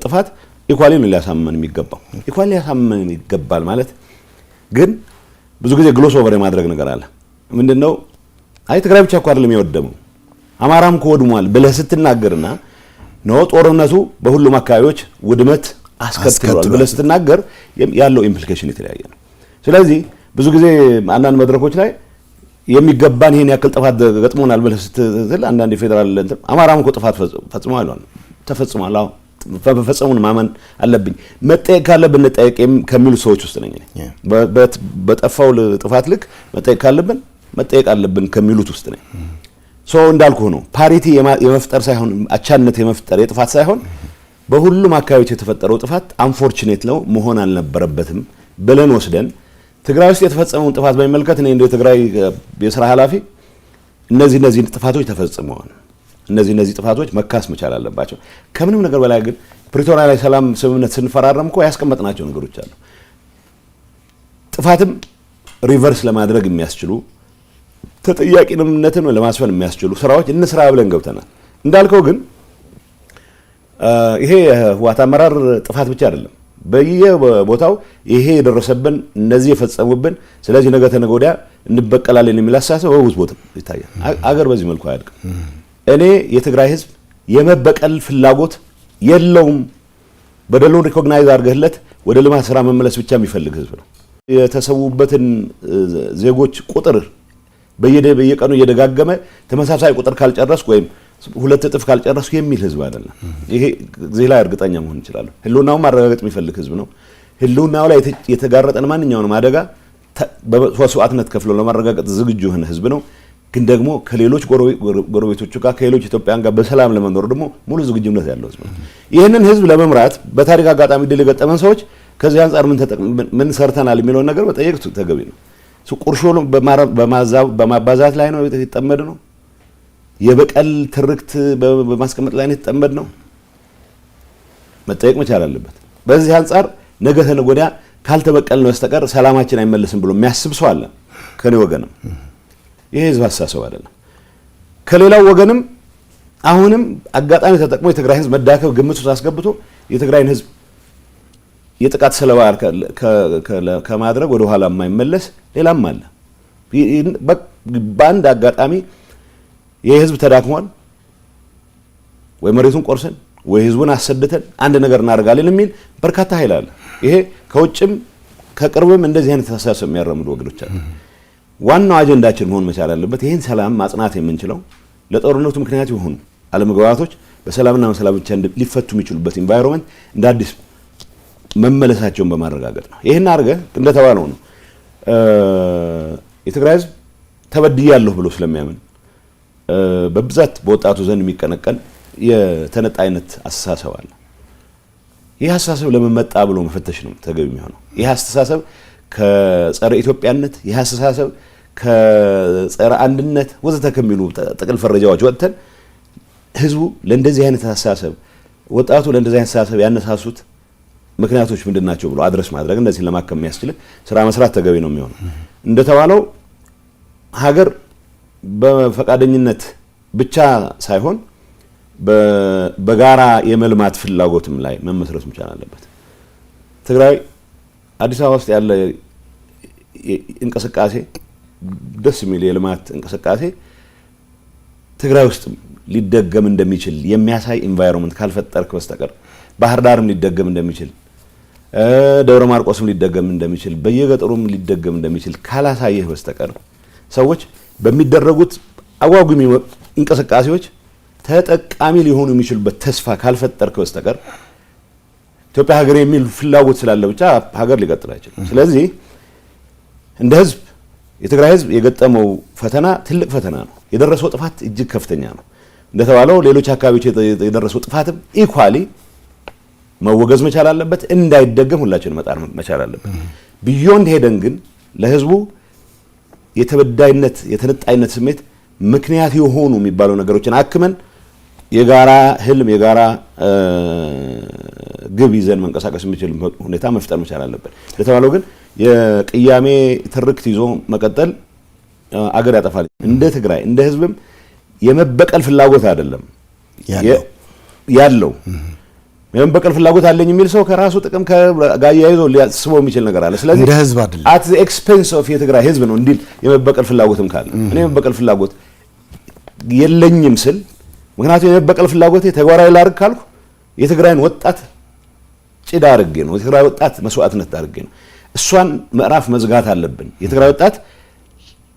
ጥፋት equally ነው ሊያሳምመን የሚገባው። Equally ሊያሳምመን ይገባል ማለት ግን ብዙ ጊዜ gloss over የማድረግ ነገር አለ። ምንድነው? አይ ትግራይ ብቻ እኮ አይደለም የወደመው አማራም እኮ ወድሟል ብለህ ስትናገርና ነው ጦርነቱ በሁሉም አካባቢዎች ውድመት አስከትሏል ብለህ ስትናገር ያለው implication የተለያየ ነው። ስለዚህ ብዙ ጊዜ አንዳንድ መድረኮች ላይ የሚገባን ይሄን ያክል ጥፋት ገጥሞናል ብለህ ስትል አንዳንድ የፌዴራል እንትን አማራም እኮ ጥፋት ፈጽሟል ተፈጽሟል፣ አዎ መፈጸሙን ማመን አለብኝ፣ መጠየቅ ካለብን እንጠየቅ ከሚሉ ሰዎች ውስጥ ነኝ እኔ። በጠፋው ጥፋት ልክ መጠየቅ ካለብን መጠየቅ አለብን ከሚሉት ውስጥ ነኝ። So እንዳልኩህ ነው፣ parity የመፍጠር ሳይሆን አቻነት የመፍጠር የጥፋት ሳይሆን በሁሉም አካባቢዎች የተፈጠረው ጥፋት unfortunate ነው መሆን አልነበረበትም ብለን ወስደን ትግራይ ውስጥ የተፈጸመውን ጥፋት በሚመለከት እኔ እንደ ትግራይ የስራ ኃላፊ እነዚህ ጥፋቶች ተፈጽመዋል፣ እነዚህ ጥፋቶች መካስ መቻል አለባቸው። ከምንም ነገር በላይ ግን ፕሪቶሪያ ላይ ሰላም ስምምነት ስንፈራረም እኮ ያስቀመጥናቸው ነገሮች አሉ። ጥፋትም reverse ለማድረግ የሚያስችሉ ተጠያቂነትን ለማስፈን የሚያስችሉ ስራዎች እንስራ ብለን ገብተናል። እንዳልከው ግን ይሄ የህወሓት አመራር ጥፋት ብቻ አይደለም። በየቦታው ይሄ የደረሰብን እነዚህ የፈጸሙብን ስለዚህ ነገ ተነገ ወዲያ እንበቀላለን የሚል አስተሳሰብ በብዙ ቦታ ይታያል። አገር በዚህ መልኩ አያድግም። እኔ የትግራይ ህዝብ የመበቀል ፍላጎት የለውም። በደሉን recognize አድርገህለት ወደ ልማት ስራ መመለስ ብቻ የሚፈልግ ህዝብ ነው። የተሰዉበትን ዜጎች ቁጥር በየቀኑ እየደጋገመ ተመሳሳይ ቁጥር ካልጨረስኩ ወይም ሁለት እጥፍ ካልጨረስኩ የሚል ህዝብ አይደለም። ይሄ እዚህ ላይ እርግጠኛ መሆን እንችላለን። ህልውናውን ማረጋገጥ የሚፈልግ ህዝብ ነው። ህልውናው ላይ የተጋረጠን ማንኛውንም አደጋ በመስዋዕትነት ከፍሎ ለማረጋገጥ ዝግጁ የሆነ ህዝብ ነው። ግን ደግሞ ከሌሎች ጎረቤቶቹ ጋር ከሌሎች ኢትዮጵያውያን ጋር በሰላም ለመኖር ደግሞ ሙሉ ዝግጁነት ያለው ህዝብ ነው። ይህንን ህዝብ ለመምራት በታሪክ አጋጣሚ ድል የገጠመን ሰዎች ከዚህ አንጻር ምን ሰርተናል የሚለውን ነገር መጠየቅ ተገቢ ነው። ቁርሾ በማባዛት ላይ ነው የተጠመድ ነው። የበቀል ትርክት በማስቀመጥ ላይ ነው የተጠመድ ነው። መጠየቅ መቻል አለበት። በዚህ አንጻር ነገ ተነገ ወዲያ ካልተበቀልን በስተቀር ሰላማችን አይመለስም ብሎ የሚያስብ ሰው አለ። ከኔ ወገንም ይሄ ህዝብ አስተሳሰብ አይደለም። ከሌላው ወገንም አሁንም አጋጣሚ ተጠቅሞ የትግራይ ህዝብ መዳከም ግምት ውስጥ አስገብቶ የትግራይን ህዝብ የጥቃት ሰለባ ከማድረግ ወደ ኋላ የማይመለስ ሌላም አለ። በአንድ አጋጣሚ የህዝብ ተዳክሟል ወይ መሬቱን ቆርሰን ወይ ህዝቡን አሰድተን አንድ ነገር እናደርጋለን የሚል በርካታ ኃይል አለ። ይሄ ከውጭም ከቅርብም እንደዚህ አይነት አስተሳሰብ የሚያራምዱ ወገኖች አሉ። ዋናው አጀንዳችን መሆን መቻል አለበት ይሄን ሰላም ማጽናት የምንችለው ለጦርነቱ ምክንያት የሆኑ አለመግባባቶች በሰላምና በሰላም ብቻ ሊፈቱ የሚችሉበት environment እንደ አዲስ መመለሳቸውን በማረጋገጥ ነው። ይሄን አድርገህ እንደተባለው ነው የትግራይ ህዝብ ተበድያለሁ ብሎ ስለሚያምን በብዛት በወጣቱ ዘንድ የሚቀነቀን የተነጣይነት አስተሳሰብ አለ። ይህ አስተሳሰብ ለምን መጣ ብሎ መፈተሽ ነው ተገቢ የሚሆነው። ይህ አስተሳሰብ ከጸረ ኢትዮጵያነት፣ ይህ አስተሳሰብ ከጸረ አንድነት ወዘተ ከሚሉ ጥቅል ፈረጃዎች ወጥተን ህዝቡ ለእንደዚህ አይነት አስተሳሰብ ወጣቱ ለእንደዚህ አይነት አስተሳሰብ ያነሳሱት ምክንያቶች ምንድናቸው ብሎ address ማድረግ እነዚህን ለማከም የሚያስችል ስራ መስራት ተገቢ ነው የሚሆነው። እንደተባለው ሀገር በፈቃደኝነት ብቻ ሳይሆን በጋራ የመልማት ፍላጎትም ላይ መመስረት መቻል አለበት። ትግራይ አዲስ አበባ ውስጥ ያለ እንቅስቃሴ ደስ የሚል የልማት እንቅስቃሴ ትግራይ ውስጥ ሊደገም እንደሚችል የሚያሳይ environment ካልፈጠርክ በስተቀር ባህር ዳርም ሊደገም እንደሚችል ደብረ ማርቆስም ሊደገም እንደሚችል በየገጠሩም ሊደገም እንደሚችል ካላሳየህ በስተቀር ሰዎች በሚደረጉት አጓጊ እንቅስቃሴዎች ተጠቃሚ ሊሆኑ የሚችሉበት ተስፋ ካልፈጠርክ በስተቀር ኢትዮጵያ ሀገር የሚል ፍላጎት ስላለ ብቻ ሀገር ሊቀጥል አይችልም። ስለዚህ እንደ ህዝብ የትግራይ ህዝብ የገጠመው ፈተና ትልቅ ፈተና ነው። የደረሰው ጥፋት እጅግ ከፍተኛ ነው። እንደተባለው ሌሎች አካባቢዎች የደረሰው ጥፋትም equally መወገዝ መቻል አለበት። እንዳይደገም ሁላችንም መጣር መቻል አለበት። Beyond ሄደን ግን ለህዝቡ የተበዳይነት የተነጣይነት ስሜት ምክንያት የሆኑ የሚባሉ ነገሮችን አክመን የጋራ ህልም የጋራ ግብ ይዘን መንቀሳቀስ የሚችል ሁኔታ መፍጠር መቻል አለብን። ለተባለው ግን የቅያሜ ትርክት ይዞ መቀጠል አገር ያጠፋል። እንደ ትግራይ እንደ ህዝብም የመበቀል ፍላጎት አይደለም ያለው። የመበቀል ፍላጎት አለኝ የሚል ሰው ከራሱ ጥቅም ጋር አያይዞ ሊያስበው የሚችል ነገር አለ። ስለዚህ እንደ ህዝብ አይደለም፣ at the expense of የትግራይ ህዝብ ነው እንዲል የመበቀል ፍላጎትም ካለ እኔ የመበቀል ፍላጎት የለኝም ስል፣ ምክንያቱም የመበቀል ፍላጎቴ ተግባራዊ ላድርግ ካልኩ የትግራይን ወጣት ጭዳ አድርጌ ነው፣ የትግራይ ወጣት መስዋዕትነት አድርጌ ነው። እሷን ምዕራፍ መዝጋት አለብን። የትግራይ ወጣት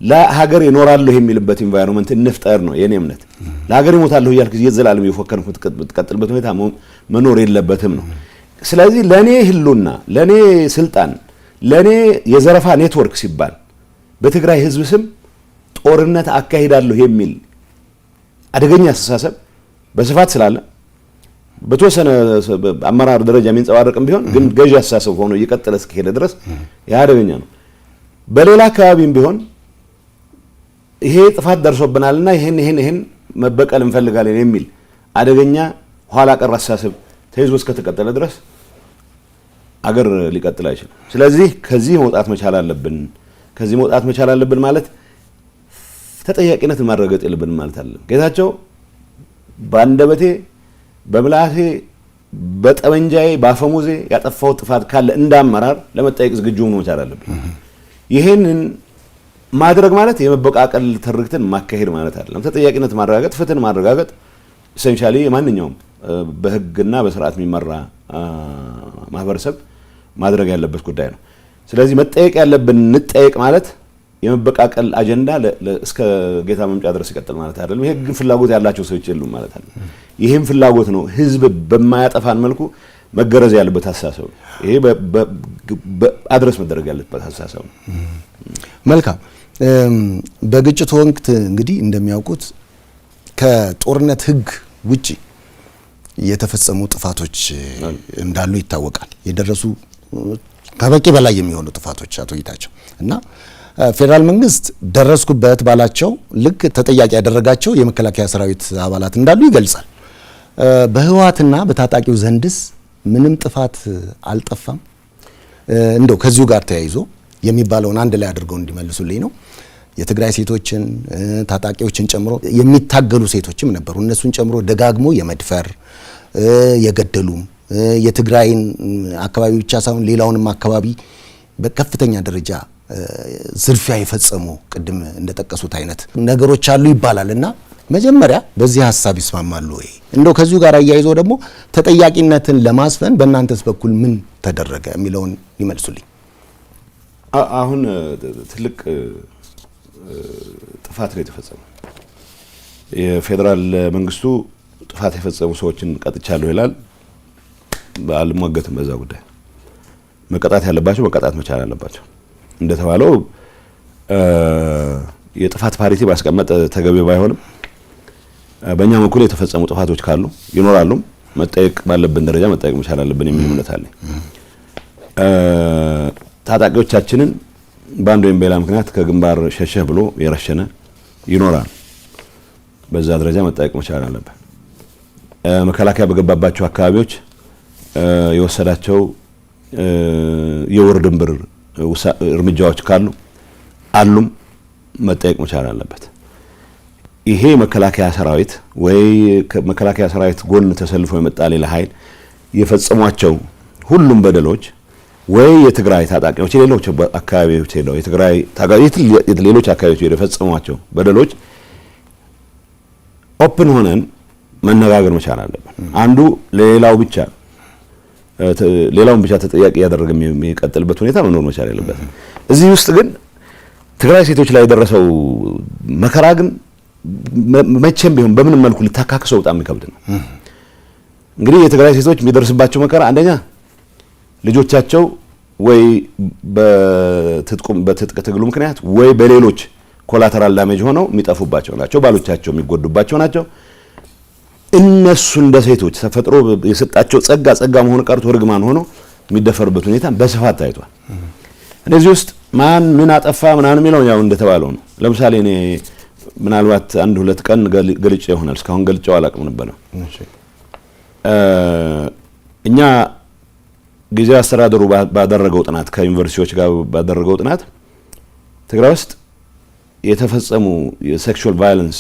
ለሀገር ይኖራለሁ የሚልበት environment እንፍጠር ነው የኔ እምነት። ለሀገር ይሞታለሁ እያልክ የዘላለም እየፎከርክ የምትቀጥልበት ሁኔታ መኖር የለበትም ነው። ስለዚህ ለኔ ህልውና፣ ለኔ ስልጣን፣ ለኔ የዘረፋ ኔትወርክ ሲባል በትግራይ ህዝብ ስም ጦርነት አካሂዳለሁ የሚል አደገኛ አስተሳሰብ በስፋት ስላለ፣ በተወሰነ አመራር ደረጃ የሚንጸባረቅም ቢሆን ግን ገዢ አስተሳሰብ ሆኖ እየቀጠለ እስከሄደ ድረስ ያ አደገኛ ነው። በሌላ አካባቢም ቢሆን ይሄ ጥፋት ደርሶብናልና ይሄን ይሄን ይሄን መበቀል እንፈልጋለን የሚል አደገኛ ኋላ ቀር አስተሳሰብ ተይዞ እስከተቀጠለ ድረስ አገር ሊቀጥል አይችልም። ስለዚህ ከዚህ መውጣት መቻል አለብን። ከዚህ መውጣት መቻል አለብን ማለት ተጠያቂነትን ማረጋገጥ የለብንም ማለት አይደለም። ጌታቸው በአንደበቴ፣ በምላሴ፣ በጠመንጃዬ፣ በአፈሙዜ ያጠፋው ጥፋት ካለ እንደ አመራር ለመጠየቅ ዝግጁ መሆን መቻል አለብን። ይሄንን ማድረግ ማለት የመበቃቀል ትርክትን ማካሄድ ማለት አይደለም። ተጠያቂነት ማረጋገጥ፣ ፍትህን ማረጋገጥ essentially ማንኛውም በህግና በስርዓት የሚመራ ማህበረሰብ ማድረግ ያለበት ጉዳይ ነው። ስለዚህ መጠየቅ ያለብን እንጠየቅ ማለት የመበቃቀል አጀንዳ እስከ ጌታ መምጫ ድረስ ይቀጥል ማለት አይደለም። ይሄ ግን ፍላጎት ያላቸው ሰዎች የሉም ማለት አይደለም። ይሄም ፍላጎት ነው ህዝብ በማያጠፋን መልኩ መገረዝ ያለበት አስተሳሰብ ነው። ይሄ address መደረግ ያለበት አስተሳሰብ ነው። መልካም። በግጭቱ ወቅት እንግዲህ እንደሚያውቁት ከጦርነት ህግ ውጪ የተፈጸሙ ጥፋቶች እንዳሉ ይታወቃል። የደረሱ ከበቂ በላይ የሚሆኑ ጥፋቶች አቶ ጌታቸው፣ እና ፌዴራል መንግስት ደረስኩበት ባላቸው ልክ ተጠያቂ ያደረጋቸው የመከላከያ ሰራዊት አባላት እንዳሉ ይገልጻል። በህወሓትና በታጣቂው ዘንድስ ምንም ጥፋት አልጠፋም? እንደው ከዚሁ ጋር ተያይዞ የሚባለውን አንድ ላይ አድርገው እንዲመልሱልኝ ነው። የትግራይ ሴቶችን ታጣቂዎችን ጨምሮ የሚታገሉ ሴቶችም ነበሩ። እነሱን ጨምሮ ደጋግሞ የመድፈር፣ የገደሉም፣ የትግራይን አካባቢ ብቻ ሳይሆን ሌላውንም አካባቢ በከፍተኛ ደረጃ ዝርፊያ የፈጸሙ ቅድም እንደጠቀሱት አይነት ነገሮች አሉ ይባላል እና መጀመሪያ በዚህ ሀሳብ ይስማማሉ ወይ? እንደው ከዚሁ ጋር አያይዞ ደግሞ ተጠያቂነትን ለማስፈን በእናንተስ በኩል ምን ተደረገ የሚለውን ይመልሱልኝ። አሁን ትልቅ ጥፋት ነው የተፈጸመው። የፌዴራል መንግስቱ ጥፋት የፈጸሙ ሰዎችን ቀጥቻለሁ ይላል። አልሟገትም በዛ ጉዳይ። መቀጣት ያለባቸው መቀጣት መቻል አለባቸው። እንደተባለው የጥፋት parity ማስቀመጥ ተገቢ ባይሆንም በእኛ በኩል የተፈጸሙ ጥፋቶች ካሉ ይኖራሉ፣ መጠየቅ ባለብን ደረጃ መጠየቅ መቻል አለብን የሚል እምነት አለኝ። ታጣቂዎቻችንን በአንድ ወይም በሌላ ምክንያት ከግንባር ሸሸህ ብሎ የረሸነ ይኖራል። በዛ ደረጃ መጠየቅ መቻል አለብን። መከላከያ በገባባቸው አካባቢዎች የወሰዳቸው የወር ድንብር እርምጃዎች ካሉ አሉም መጠየቅ መቻል አለበት። ይሄ መከላከያ ሰራዊት ወይ መከላከያ ሰራዊት ጎን ተሰልፎ የመጣ ሌላ ኃይል የፈጸሟቸው ሁሉም በደሎች ወይ የትግራይ ታጣቂዎች ሌሎች አካባቢዎች ሄደው የትግራይ ሌሎች አካባቢዎች ሄደው የፈጸሟቸው በደሎች open ሆነን መነጋገር መቻል አለብን። አንዱ ለሌላው ብቻ ሌላውን ብቻ ተጠያቂ እያደረገ የሚቀጥልበት ሁኔታ መኖር መቻል የለበትም። እዚህ ውስጥ ግን ትግራይ ሴቶች ላይ የደረሰው መከራ ግን መቼም ቢሆን በምንም መልኩ ልታካክሰው በጣም የሚከብድ ነው። እንግዲህ የትግራይ ሴቶች የሚደርስባቸው መከራ አንደኛ ልጆቻቸው ወይ በትጥቅ ትግሉ ምክንያት ወይ በሌሎች collateral damage ሆነው የሚጠፉባቸው ናቸው። ባሎቻቸው የሚጎዱባቸው ናቸው። እነሱ እንደ ሴቶች ተፈጥሮ የሰጣቸው ጸጋ ጸጋ መሆን ቀርቶ እርግማን ሆኖ የሚደፈሩበት ሁኔታ በስፋት ታይቷል። እነዚህ ውስጥ ማን ምን አጠፋ ምናምን የሚለው ያው እንደተባለው ነው። ለምሳሌ እኔ ምናልባት አንድ ሁለት ቀን ገልጬ ይሆናል፣ እስካሁን ገልጬው አላውቅም ነበር። እኛ ጊዜያዊ አስተዳደሩ ባደረገው ጥናት፣ ከዩኒቨርሲቲዎች ጋር ባደረገው ጥናት ትግራይ ውስጥ የተፈጸሙ የ sexual violence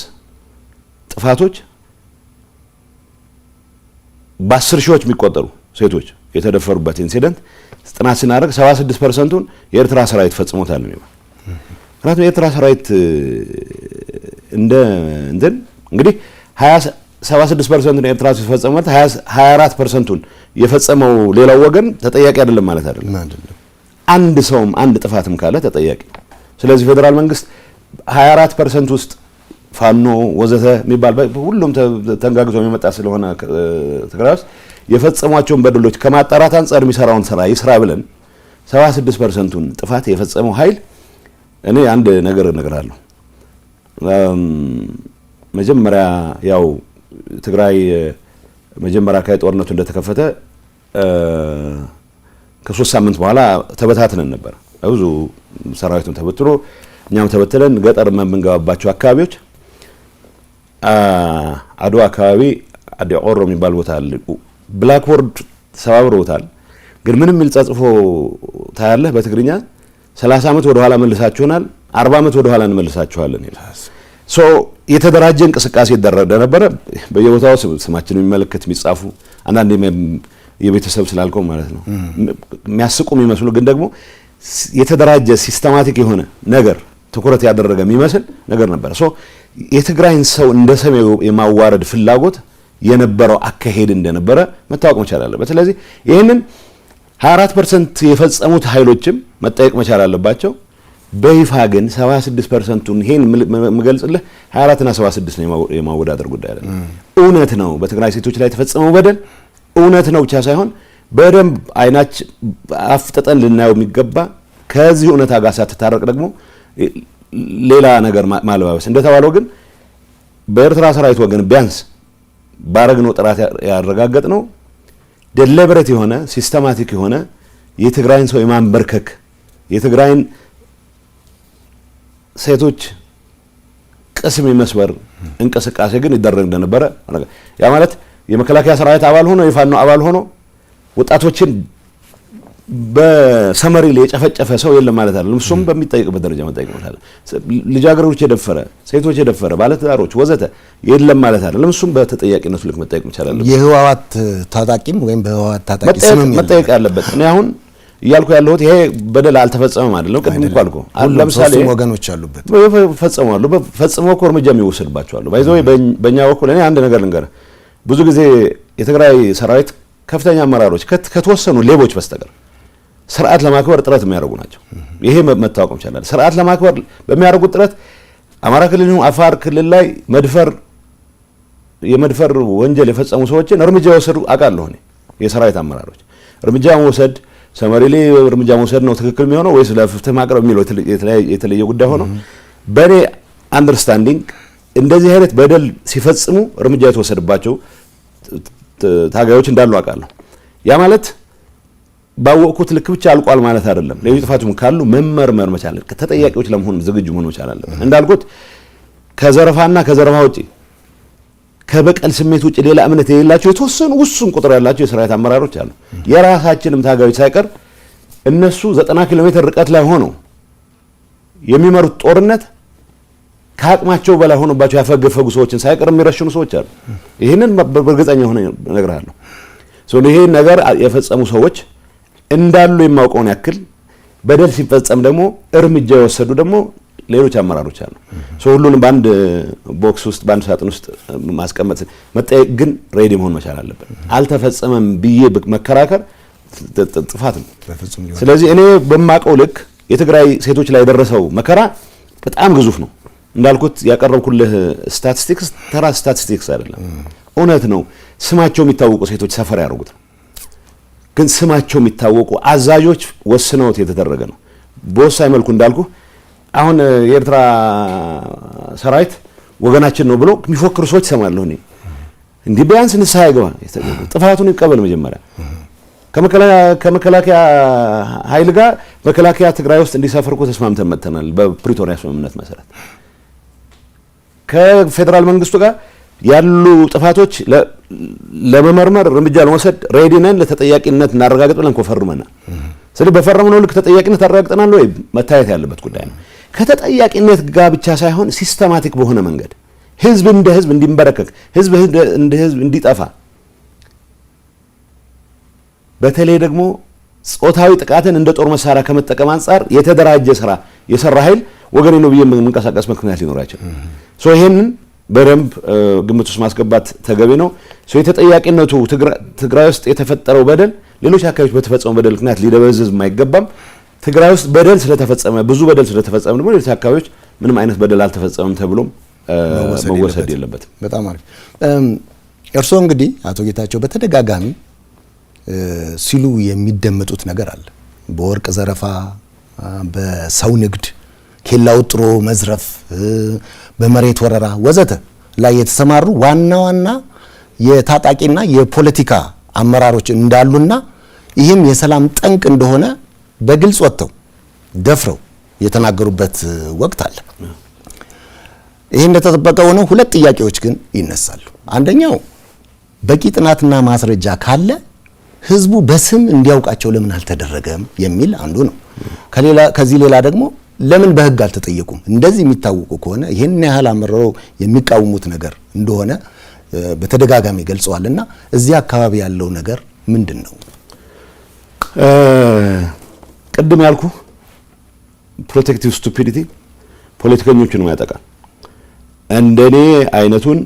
ጥፋቶች በ10 ሺዎች የሚቆጠሩ ሴቶች የተደፈሩበት incident ጥናት ስናደርግ 76%ቱን የኤርትራ ሰራዊት ፈጽሞታል ነው የሚባለው። ምክንያቱም የኤርትራ ሰራዊት እንደ እንትን እንግዲህ 76%ቱን ኤርትራ ሲፈጸም ማለት 24%ቱን የፈጸመው ሌላው ወገን ተጠያቂ አይደለም ማለት አይደለም። አንድ ሰውም አንድ ጥፋትም ካለ ተጠያቂ። ስለዚህ ፌዴራል መንግስት 24% ውስጥ ፋኖ ወዘተ የሚባል ሁሉም ተንጋግዞ የሚመጣ ስለሆነ ትግራይ ውስጥ የፈጸሟቸውን በደሎች ከማጣራት አንጻር የሚሰራውን ስራ ይስራ ብለን 76%ቱን ጥፋት የፈጸመው ኃይል፣ እኔ አንድ ነገር እነግርሃለሁ። መጀመሪያ ያው ትግራይ መጀመሪያ አካባቢ ጦርነቱ እንደተከፈተ ከ3 ሳምንት በኋላ ተበታትነን ነበር። ብዙ ሰራዊቱን ተበትኖ እኛም ተበትነን ገጠር የምንገባባቸው አካባቢዎች አድዋ አካባቢ አዲ ቆሮ የሚባል ቦታ አለ። Blackboard ሰባብረውታል። ግን ምንም የሚል ተጽፎ ታያለህ በትግርኛ፣ 30 ዓመት ወደ ኋላ መልሳችሁናል፣ 40 ዓመት ወደ ኋላ እንመልሳችኋለን ይላል። So የተደራጀ እንቅስቃሴ ይደረግ ነበረ። በየቦታው ስማችን የሚመለከት የሚጻፉ፣ አንዳንድ የቤተሰብ ስላልከው ማለት ነው፣ የሚያስቁ የሚመስሉ ግን ደግሞ የተደራጀ systematic የሆነ ነገር ትኩረት ያደረገ የሚመስል ነገር ነበረ። So የትግራይን ሰው እንደ ሰው የማዋረድ ፍላጎት የነበረው አካሄድ እንደነበረ መታወቅ መቻል አለበት። ስለዚህ ይህንን 24% የፈጸሙት ኃይሎችም መጠየቅ መቻል አለባቸው። በይፋ ግን 76%ቱን፣ ይሄን የምገልጽልህ 24 እና 76 ነው፣ የማወዳደር ጉዳይ አይደለም። እውነት ነው፣ በትግራይ ሴቶች ላይ የተፈጸመው በደል እውነት ነው ብቻ ሳይሆን በደንብ አይናችን አፍጥጠን ልናየው የሚገባ፣ ከዚህ እውነታ ጋር ሳትታረቅ ደግሞ ሌላ ነገር ማለባበስ፣ እንደተባለው ግን በኤርትራ ሰራዊት ወገን ቢያንስ ባረግነው ጥራት ያረጋገጥነው deliberate የሆነ፣ systematic የሆነ የትግራይን ሰው የማንበርከክ፣ የትግራይን ሴቶች ቅስም የመስበር እንቅስቃሴ ግን ይደረግ እንደነበረ፣ ያ ማለት የመከላከያ ሰራዊት አባል ሆኖ፣ የፋኖ አባል ሆኖ ወጣቶችን በሰመሪ ላይ የጨፈጨፈ ሰው የለም ማለት አይደለም። እሱም በሚጠይቅበት ደረጃ መጠየቅ ማለት፣ ልጃገረዶች የደፈረ፣ ሴቶች የደፈረ፣ ባለትዳሮች ወዘተ የለም ማለት አይደለም። እሱም በተጠያቂነቱ ልክ መጠየቅ መቻል አለበት። የህወሓት ታጣቂም ወይም በህወሓት ታጣቂ ስምም መጠየቅ ያለበት። እኔ አሁን እያልኩ ያለሁት ይሄ በደል አልተፈጸመም አይደለም። ቅድም እኮ አልኩህ። ለምሳሌ ሶስቱም ወገኖች አሉበት። ፈጽመዋል። ፈጽመው እኮ እርምጃ የሚወሰድባቸው አሉ። By the way በእኛ በኩል እኔ አንድ ነገር ልንገርህ። ብዙ ጊዜ የትግራይ ሰራዊት ከፍተኛ አመራሮች ከተወሰኑ ሌቦች በስተቀር ስርዓት ለማክበር ጥረት የሚያደርጉ ናቸው። ይሄ መታወቅ ይቻላል። ስርዓት ለማክበር በሚያደርጉት ጥረት አማራ ክልል ይሁን አፋር ክልል ላይ የመድፈር ወንጀል የፈጸሙ ሰዎችን እርምጃ የወሰዱ አውቃለሁ እኔ። የሰራዊት አመራሮች እርምጃ መውሰድ፣ summarily እርምጃ መውሰድ ነው ትክክል የሚሆነው ወይስ ለፍትህ ማቅረብ የሚለው የተለየ ጉዳይ ሆኖ፣ በእኔ understanding እንደዚህ አይነት በደል ሲፈጽሙ እርምጃ የተወሰደባቸው ታጋዮች እንዳሉ አውቃለሁ። ያ ማለት ባወቅኩት ልክ ብቻ አልቋል ማለት አይደለም። ሌሎች ጥፋቱም ካሉ መመርመር መቻል፣ ተጠያቂዎች ለመሆን ዝግጁ መሆን መቻል አለብን። እንዳልኩት ከዘረፋና ከዘረፋ ውጪ፣ ከበቀል ስሜት ውጪ ሌላ እምነት የሌላቸው የተወሰኑ ውሱን ቁጥር ያላቸው የሰራዊት አመራሮች አሉ። የራሳችንም ታጋዮች ሳይቀር እነሱ 90 ኪሎ ሜትር ርቀት ላይ ሆነው የሚመሩት ጦርነት ከአቅማቸው በላይ ሆኖባቸው ያፈገፈጉ ሰዎችን ሳይቀር የሚረሽኑ ሰዎች አሉ። ይህንን በእርግጠኛ ሆኜ እነግርሃለሁ። ይሄን ነገር የፈጸሙ ሰዎች እንዳሉ የማውቀውን ያክል በደል ሲፈጸም ደግሞ እርምጃ የወሰዱ ደግሞ ሌሎች አመራሮች አሉ። ሁሉንም በአንድ box ውስጥ፣ በአንድ ሳጥን ውስጥ ማስቀመጥ፣ መጠየቅ ግን ready መሆን መቻል አለብን። አልተፈጸመም ብዬ መከራከር ጥፋት ነው። ስለዚህ እኔ በማውቀው ልክ የትግራይ ሴቶች ላይ የደረሰው መከራ በጣም ግዙፍ ነው። እንዳልኩት ያቀረብኩልህ ስታቲስቲክስ ተራ ስታቲስቲክስ አይደለም፣ እውነት ነው። ስማቸው የሚታወቁ ሴቶች ሰፈር ያደርጉት ነው። ግን ስማቸው የሚታወቁ አዛዦች ወስነውት የተደረገ ነው። በወሳኝ መልኩ እንዳልኩ አሁን የኤርትራ ሰራዊት ወገናችን ነው ብሎ የሚፎክሩ ሰዎች ይሰማለሁ እኔ። እንዲህ ቢያንስ ንስሐ ይገባ፣ ጥፋቱን ይቀበል መጀመሪያ። ከመከላከያ ኃይል ጋር መከላከያ ትግራይ ውስጥ እንዲሰፍር እኮ ተስማምተን መጥተናል በፕሪቶሪያ ስምምነት መሰረት። ከፌዴራል መንግስቱ ጋር ያሉ ጥፋቶች ለመመርመር እርምጃ ለመውሰድ ready ነን፣ ለተጠያቂነት እናረጋግጥ ብለን እኮ ፈርመናል። ስለዚህ በፈረምነው ልክ ተጠያቂነት አረጋግጠናል ወይ መታየት ያለበት ጉዳይ ነው። ከተጠያቂነት ጋር ብቻ ሳይሆን systematic በሆነ መንገድ ህዝብ እንደ ህዝብ እንዲንበረከክ፣ ህዝብ እንደ ህዝብ እንዲጠፋ፣ በተለይ ደግሞ ጾታዊ ጥቃትን እንደ ጦር መሳሪያ ከመጠቀም አንጻር የተደራጀ ስራ የሰራ ኃይል ወገኔ ነው ብዬ የምንቀሳቀስ ምክንያት ሊኖራቸው so ይሄንን በደንብ ግምት ውስጥ ማስገባት ተገቢ ነው። So የተጠያቂነቱ ትግራይ ውስጥ የተፈጠረው በደል ሌሎች አካባቢዎች በተፈጸመው በደል ምክንያት ሊደበዝዝ የማይገባም። ትግራይ ውስጥ በደል ስለተፈጸመ፣ ብዙ በደል ስለተፈጸመ ደግሞ ሌሎች አካባቢዎች ምንም አይነት በደል አልተፈጸመም ተብሎም መወሰድ የለበትም። በጣም አሪፍ። እርስዎ እንግዲህ አቶ ጌታቸው በተደጋጋሚ ሲሉ የሚደመጡት ነገር አለ። በወርቅ ዘረፋ፣ በሰው ንግድ፣ ኬላ ወጥሮ መዝረፍ፣ በመሬት ወረራ ወዘተ ላይ የተሰማሩ ዋና ዋና የታጣቂና የፖለቲካ አመራሮች እንዳሉና ይህም የሰላም ጠንቅ እንደሆነ በግልጽ ወጥተው ደፍረው የተናገሩበት ወቅት አለ። ይህ እንደተጠበቀ ሆኖ ሁለት ጥያቄዎች ግን ይነሳሉ። አንደኛው በቂ ጥናትና ማስረጃ ካለ ህዝቡ በስም እንዲያውቃቸው ለምን አልተደረገም የሚል አንዱ ነው። ከዚህ ሌላ ደግሞ ለምን በህግ አልተጠየቁም? እንደዚህ የሚታወቁ ከሆነ ይህን ያህል አምርረው የሚቃወሙት ነገር እንደሆነ በተደጋጋሚ ገልጸዋልና እዚህ አካባቢ ያለው ነገር ምንድን ነው? ቅድም ያልኩ protective stupidity ፖለቲከኞቹን ያጠቃል። እንደኔ አይነቱን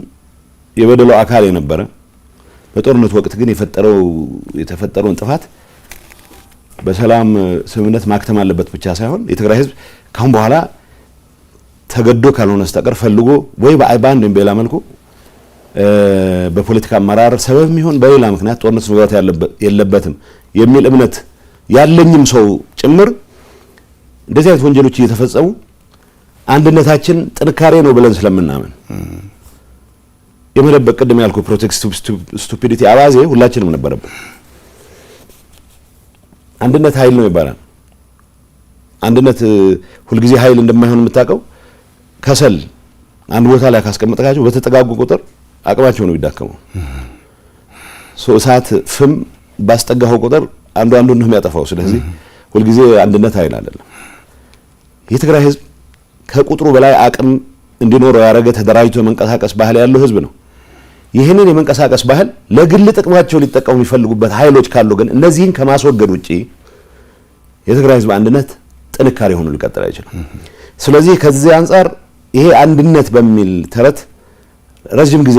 የበደሉ አካል የነበረ በጦርነት ወቅት ግን የተፈጠረውን ጥፋት በሰላም ስምምነት ማክተም አለበት ብቻ ሳይሆን የትግራይ ህዝብ ካሁን በኋላ ተገዶ ካልሆነ በስተቀር ፈልጎ ወይ በአንድ ወይም በሌላ መልኩ በፖለቲካ አመራር ሰበብ የሚሆን በሌላ ምክንያት ጦርነት መግባት የለበትም የሚል እምነት ያለኝም ሰው ጭምር እንደዚህ አይነት ወንጀሎች እየተፈጸሙ አንድነታችን ጥንካሬ ነው ብለን ስለምናምን የመደበቅ ቅድም ያልኩ protective stupidity አባዜ ሁላችንም ነበረብን። አንድነት ኃይል ነው ይባላል። አንድነት ሁልጊዜ ኃይል እንደማይሆን የምታውቀው ከሰል አንድ ቦታ ላይ ካስቀመጥካቸው በተጠጋጉ ቁጥር አቅማቸው ነው የሚዳከመው። እሳት ፍም ባስጠጋኸው ቁጥር አንዱ አንዱን ነው የሚያጠፋው። ስለዚህ ሁልጊዜ አንድነት ኃይል አይደለም። የትግራይ ህዝብ ከቁጥሩ በላይ አቅም እንዲኖረው ያደረገ ተደራጅቶ የመንቀሳቀስ ባህል ያለው ህዝብ ነው። ይህንን የመንቀሳቀስ ባህል ለግል ጥቅማቸው ሊጠቀሙ የሚፈልጉበት ኃይሎች ካሉ ግን እነዚህን ከማስወገድ ውጪ የትግራይ ህዝብ አንድነት ጥንካሬ ሆኖ ሊቀጥል አይችልም። ስለዚህ ከዚህ አንጻር ይሄ አንድነት በሚል ተረት ረጅም ጊዜ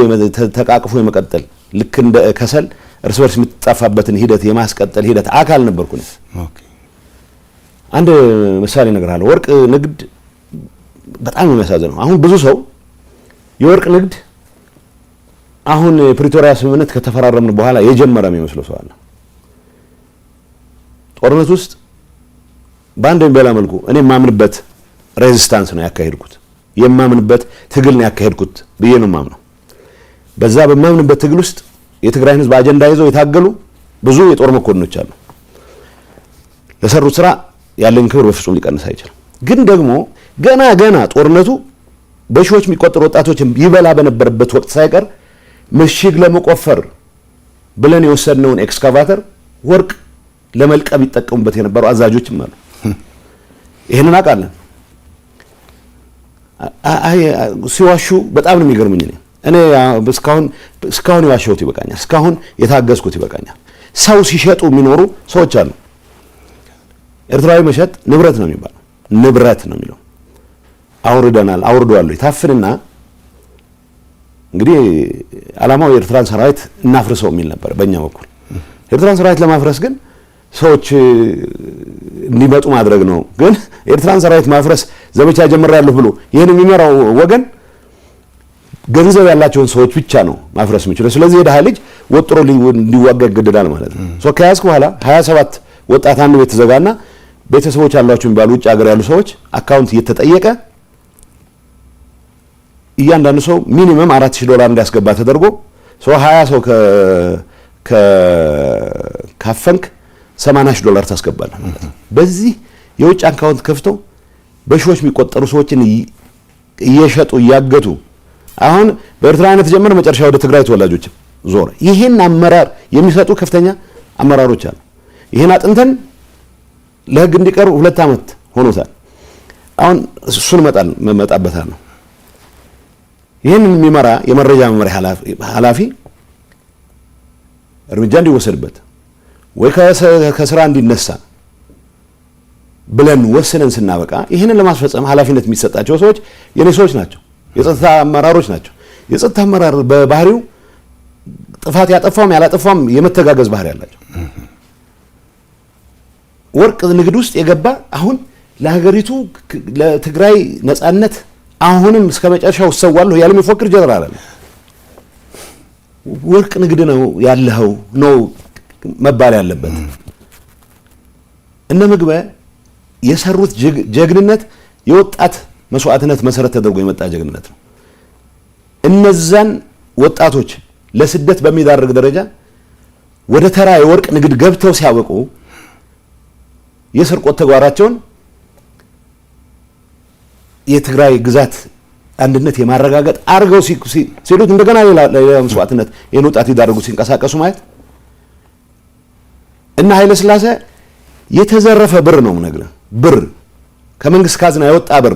ተቃቅፎ የመቀጠል ልክ እንደ ከሰል እርስ በርስ የምትጠፋበትን ሂደት የማስቀጠል ሂደት አካል ነበርኩ። አንድ ምሳሌ እነግርሃለሁ። ወርቅ ንግድ በጣም የሚያሳዝነው አሁን ብዙ ሰው የወርቅ ንግድ አሁን የፕሪቶሪያ ስምምነት ከተፈራረምን በኋላ የጀመረ የሚመስለው ሰው አለ። ጦርነት ውስጥ በአንድ ወይም በሌላ መልኩ እኔ የማምንበት resistance ነው ያካሄድኩት፣ የማምንበት ትግል ነው ያካሄድኩት ብዬ ነው የማምነው። በዛ በማምንበት ትግል ውስጥ የትግራይን ህዝብ አጀንዳ ይዘው የታገሉ ብዙ የጦር መኮንኖች አሉ። ለሰሩት ስራ ያለኝ ክብር በፍጹም ሊቀንስ አይችልም። ግን ደግሞ ገና ገና ጦርነቱ በሺዎች የሚቆጠሩ ወጣቶችን ይበላ በነበረበት ወቅት ሳይቀር ምሽግ ለመቆፈር ብለን የወሰድነውን ኤክስካቫተር ወርቅ ለመልቀም ይጠቀሙበት የነበሩ አዛዦችም አሉ። ይሄንን አውቃለን። ሲዋሹ በጣም ነው የሚገርሙኝ። እኔ እስካሁን የዋሸሁት ይበቃኛል። እስካሁን የታገዝኩት ይበቃኛል። ሰው ሲሸጡ የሚኖሩ ሰዎች አሉ። ኤርትራዊ መሸጥ ንብረት ነው የሚባለው፣ ንብረት ነው የሚለው። አውርደናል፣ አውርደዋለሁ። ታፍንና እንግዲህ ዓላማው የኤርትራን ሰራዊት እናፍርሰው የሚል ነበር በእኛ በኩል። ኤርትራን ሰራዊት ለማፍረስ ግን ሰዎች እንዲመጡ ማድረግ ነው። ግን ኤርትራን ሰራዊት ማፍረስ ዘመቻ ጀምሬያለሁ ብሎ ይህን የሚመራው ወገን ገንዘብ ያላቸውን ሰዎች ብቻ ነው ማፍረስ የሚችለው። ስለዚህ የድሃ ልጅ ወጥሮ እንዲዋጋ ይገደዳል ማለት ነው። So ከያዝክ በኋላ 27 ወጣት አንድ ቤት ተዘጋና ቤተሰቦች ያሏቸው የሚባሉ ውጭ ሀገር ያሉ ሰዎች account እየተጠየቀ እያንዳንዱ ሰው minimum $4,000 እንዲያስገባ ተደርጎ ሰው 20 ሰው ካፈንክ $80,000 ታስገባለህ ማለት ነው። በዚህ የውጭ account ከፍተው በሺዎች የሚቆጠሩ ሰዎችን እየሸጡ እያገቱ አሁን በኤርትራውያን ተጀመረ፣ መጨረሻ ወደ ትግራይ ተወላጆች ዞረ። ይሄን አመራር የሚሰጡ ከፍተኛ አመራሮች አሉ። ይሄን አጥንተን ለህግ እንዲቀርብ 2 ዓመት ሆኖታል። አሁን እሱን እመጣበታለሁ። ይህን የሚመራ የመረጃ መምሪያ ኃላፊ እርምጃ እንዲወሰድበት ወይ ከስራ እንዲነሳ ብለን ወስነን ስናበቃ ይህንን ለማስፈጸም ኃላፊነት የሚሰጣቸው ሰዎች የኔ ሰዎች ናቸው፣ የጸጥታ አመራሮች ናቸው። የጸጥታ አመራር በባህሪው ጥፋት ያጠፋውም ያላጠፋውም የመተጋገዝ ባህሪ ያላቸው፣ ወርቅ ንግድ ውስጥ የገባ አሁን ለሀገሪቱ ለትግራይ ነጻነት አሁንም እስከ መጨረሻው እሰዋለሁ ያለ የሚፎክር ጀነራል አለ። ወርቅ ንግድ ነው ያለኸው ነው መባል ያለበት። እነ ምግበ የሰሩት ጀግንነት የወጣት መስዋዕትነት መሰረት ተደርጎ የመጣ ጀግንነት ነው። እነዛን ወጣቶች ለስደት በሚዳርግ ደረጃ ወደ ተራ የወርቅ ንግድ ገብተው ሲያበቁ የስርቆት ተግባራቸውን የትግራይ ግዛት አንድነት የማረጋገጥ አድርገው ሲሉት እንደገና ሌላ መስዋዕትነት ይህን ወጣት ሊዳርጉ ሲንቀሳቀሱ ማየት እና ኃይለ ሥላሴ የተዘረፈ ብር ነው የምነግርህ፣ ብር ከመንግስት ካዝና የወጣ ብር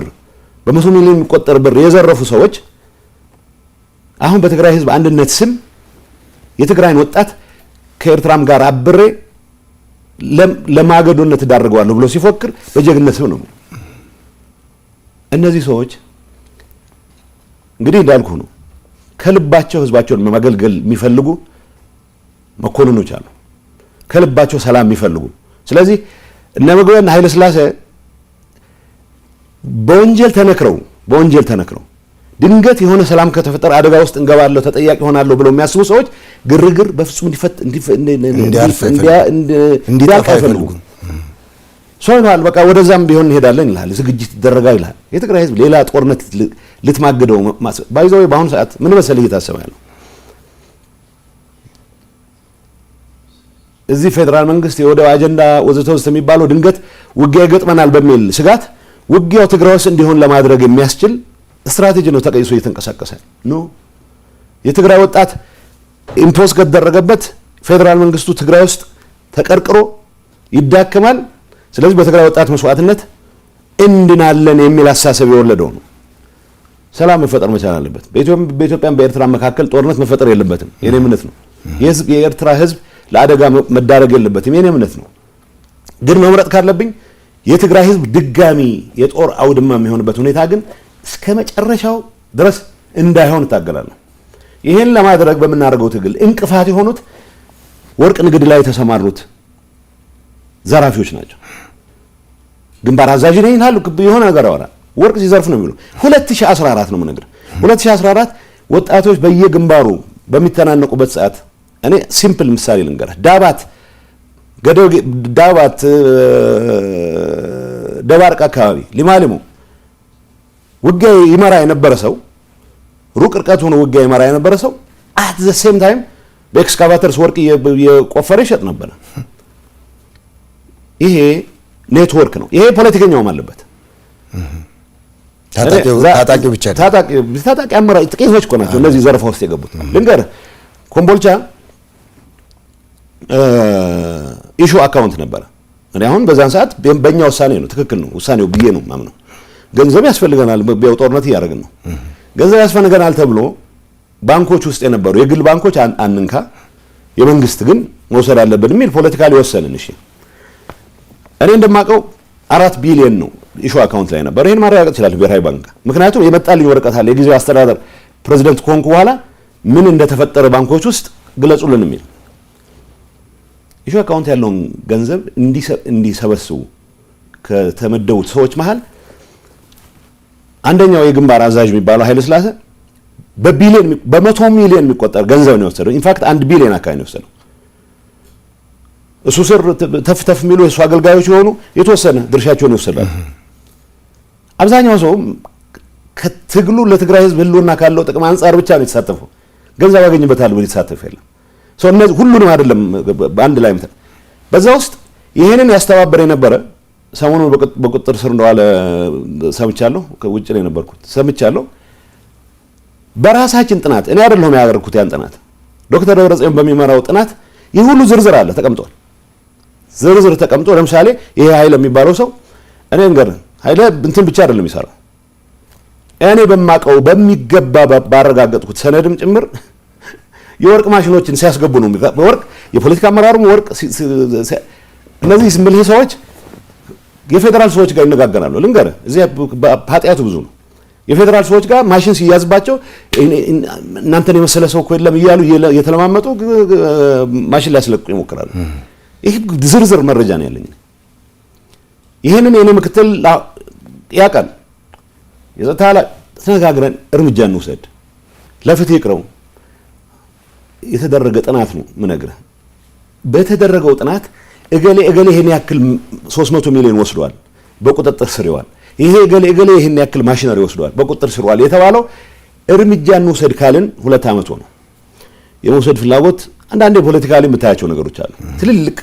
በ100 ሚሊዮን የሚቆጠር ብር የዘረፉ ሰዎች አሁን በትግራይ ህዝብ አንድነት ስም የትግራይን ወጣት ከኤርትራም ጋር አብሬ ለማገዶነት እዳርገዋለሁ ብሎ ሲፎክር በጀግነት ስም ነው። እነዚህ ሰዎች እንግዲህ እንዳልኩ ነው፣ ከልባቸው ህዝባቸውን ማገልገል የሚፈልጉ መኮንኖች አሉ፣ ከልባቸው ሰላም የሚፈልጉ። ስለዚህ እነ ምግበይና ኃይለ ሥላሴ በወንጀል ተነክረው ድንገት የሆነ ሰላም ከተፈጠረ አደጋ ውስጥ እንገባለሁ፣ ተጠያቂ ሆናለሁ ብለው የሚያስቡ ሰዎች ግርግር በፍጹም እንዲያልቅ አይፈልጉም። ሰው ይልሃል፣ በቃ ወደዛም ቢሆን እንሄዳለን ይልሃል፣ ዝግጅት ይደረጋል ይልሃል። የትግራይ ህዝብ ሌላ ጦርነት ልትማግደው by the way በአሁኑ ሰዓት ምን መሰለህ እየታሰበ ያለው? እዚህ ፌዴራል መንግስት የወደብ አጀንዳ ወዘተ ወዘተ የሚባለው ድንገት ውጊያ ይገጥመናል በሚል ስጋት ውጊያው ትግራይ ውስጥ እንዲሆን ለማድረግ የሚያስችል ስትራቴጂ ነው ተቀይሶ እየተንቀሳቀሰ no። የትግራይ ወጣት impose ከተደረገበት ፌዴራል መንግስቱ ትግራይ ውስጥ ተቀርቅሮ ይዳከማል። ስለዚህ በትግራይ ወጣት መስዋዕትነት እንድናለን የሚል አሳሰብ የወለደው ነው። ሰላም መፈጠር መቻል አለበት። በኢትዮጵያም በኤርትራ መካከል ጦርነት መፈጠር የለበትም። የኔ እምነት ነው። የኤርትራ ህዝብ ለአደጋ መዳረግ የለበትም። የኔ እምነት ነው። ግን መምረጥ ካለብኝ የትግራይ ህዝብ ድጋሚ የጦር አውድማ የሚሆንበት ሁኔታ ግን እስከ መጨረሻው ድረስ እንዳይሆን እታገላለሁ። ይህን ለማድረግ በምናደርገው ትግል እንቅፋት የሆኑት ወርቅ ንግድ ላይ የተሰማሩት ዘራፊዎች ናቸው። ግንባር አዛዥ ነኝ ይላሉ፣ የሆነ ነገር ያወራል። ወርቅ ሲዘርፍ ነው የሚሉ። 2014 ነው የምነግርህ። 2014 ወጣቶች በየግንባሩ በሚተናነቁበት ሰዓት እኔ simple ምሳሌ ልንገርህ። ዳባት፣ ዳባት፣ ደባርቅ አካባቢ ሊማሊሞ ውጊያ ይመራ የነበረ ሰው፣ ሩቅ ርቀት ሆኖ ውጊያ ይመራ የነበረ ሰው at the same time በ excavators ወርቅ እየቆፈረ ይሸጥ ነበረ። ይሄ ኔትወርክ ነው። ይሄ ፖለቲከኛውም አለበት። ታጣቂው ብቻ ታጣቂ አመራር ጥቂቶች እኮ ናቸው እነዚህ ዘረፋ ውስጥ የገቡት። ልንገርህ፣ ኮምቦልቻ issue account ነበረ። እኔ አሁን በዛን ሰዓት በእኛ ውሳኔ ነው፣ ትክክል ነው ውሳኔው ብዬ ነው ማምነው። ገንዘብ ያስፈልገናል፣ ያው ጦርነት እያደረግን ነው። ገንዘብ ያስፈልገናል ተብሎ ባንኮች ውስጥ የነበሩ የግል ባንኮች አንንካ፣ የመንግስት ግን መውሰድ አለብን የሚል ፖለቲካ ሊወሰንን። እሺ፣ እኔ እንደማውቀው 4 ቢሊዮን ነው issue account ላይ ነበር። ይሄን ማረጋገጥ እችላለሁ ብሔራዊ ባንክ። ምክንያቱም የመጣልኝ ወረቀት አለ። የጊዜያዊ አስተዳደር ፕሬዚደንት ከሆንኩ በኋላ ምን እንደተፈጠረ ባንኮች ውስጥ ግለጹልን የሚል። issue account ያለውን ገንዘብ እንዲሰበስቡ ከተመደቡት ሰዎች መሃል አንደኛው የግንባር አዛዥ የሚባለው ኃይለ ሥላሴ በቢሊዮን፣ በ100 ሚሊዮን የሚቆጠር ገንዘብ ነው የወሰደው። In fact 1 ቢሊዮን አካባቢ ነው የወሰደው። እሱ ስር ተፍ ተፍ የሚሉ የእሱ አገልጋዮች የሆኑ የተወሰነ ድርሻቸውን ይወስዳሉ። አብዛኛው ሰው ከትግሉ ለትግራይ ሕዝብ ህልውና ካለው ጥቅም አንጻር ብቻ ነው የተሳተፈው። ገንዘብ ያገኝበታል ብሎ የተሳተፈ የለም። እነዚህ ሁሉንም አይደለም በአንድ ላይ፣ በዛ ውስጥ ይሄንን ያስተባበረ የነበረ ሰሞኑን በቁጥጥር ስር እንደዋለ ሰምቻለሁ። ከውጭ ነው የነበርኩት፣ ሰምቻለሁ። በራሳችን ጥናት፣ እኔ አይደለሁም ያደረግኩት ያን ጥናት፣ ዶክተር ደብረጽዮን በሚመራው ጥናት ይህ ሁሉ ዝርዝር አለ ተቀምጧል። ዝርዝር ተቀምጦ ለምሳሌ ይሄ ኃይለ የሚባለው ሰው፣ እኔ እንገር ኃይለ እንትን ብቻ አይደለም የሚሰራው፣ እኔ በማቀው በሚገባ ባረጋገጥኩት ሰነድም ጭምር የወርቅ ማሽኖችን ሲያስገቡ ነው። ወርቅ የፖለቲካ አመራሩም ወርቅ፣ እነዚህ ምልህ ሰዎች የፌዴራል ሰዎች ጋር ይነጋገራሉ። ልንገርህ፣ እዚህ ኃጢአቱ ብዙ ነው። የፌዴራል ሰዎች ጋር ማሽን ሲያዝባቸው እናንተን የመሰለ ሰው እኮ የለም እያሉ እየተለማመጡ ማሽን ሊያስለቅቁ ይሞክራሉ። ይህ ዝርዝር መረጃ ነው ያለኝ። ይህንን የኔ ምክትል ያውቃል። የጸጥታ ኃላፊ ተነጋግረን እርምጃ እንውሰድ፣ ለፍትህ ይቅረቡ። የተደረገ ጥናት ነው ምነግርህ። በተደረገው ጥናት እገሌ እገሌ ይሄን ያክል 300 ሚሊዮን ወስዷል፣ በቁጥጥር ስር ይዋል። ይሄ እገሌ እገሌ ይሄን ያክል ማሽነሪ ወስዷል፣ በቁጥጥር ስር ይዋል የተባለው እርምጃ እንውሰድ ካልን 2 ዓመት ሆነው። የመውሰድ ፍላጎት አንዳንዴ politically የምታያቸው ነገሮች አሉ። ትልልቅ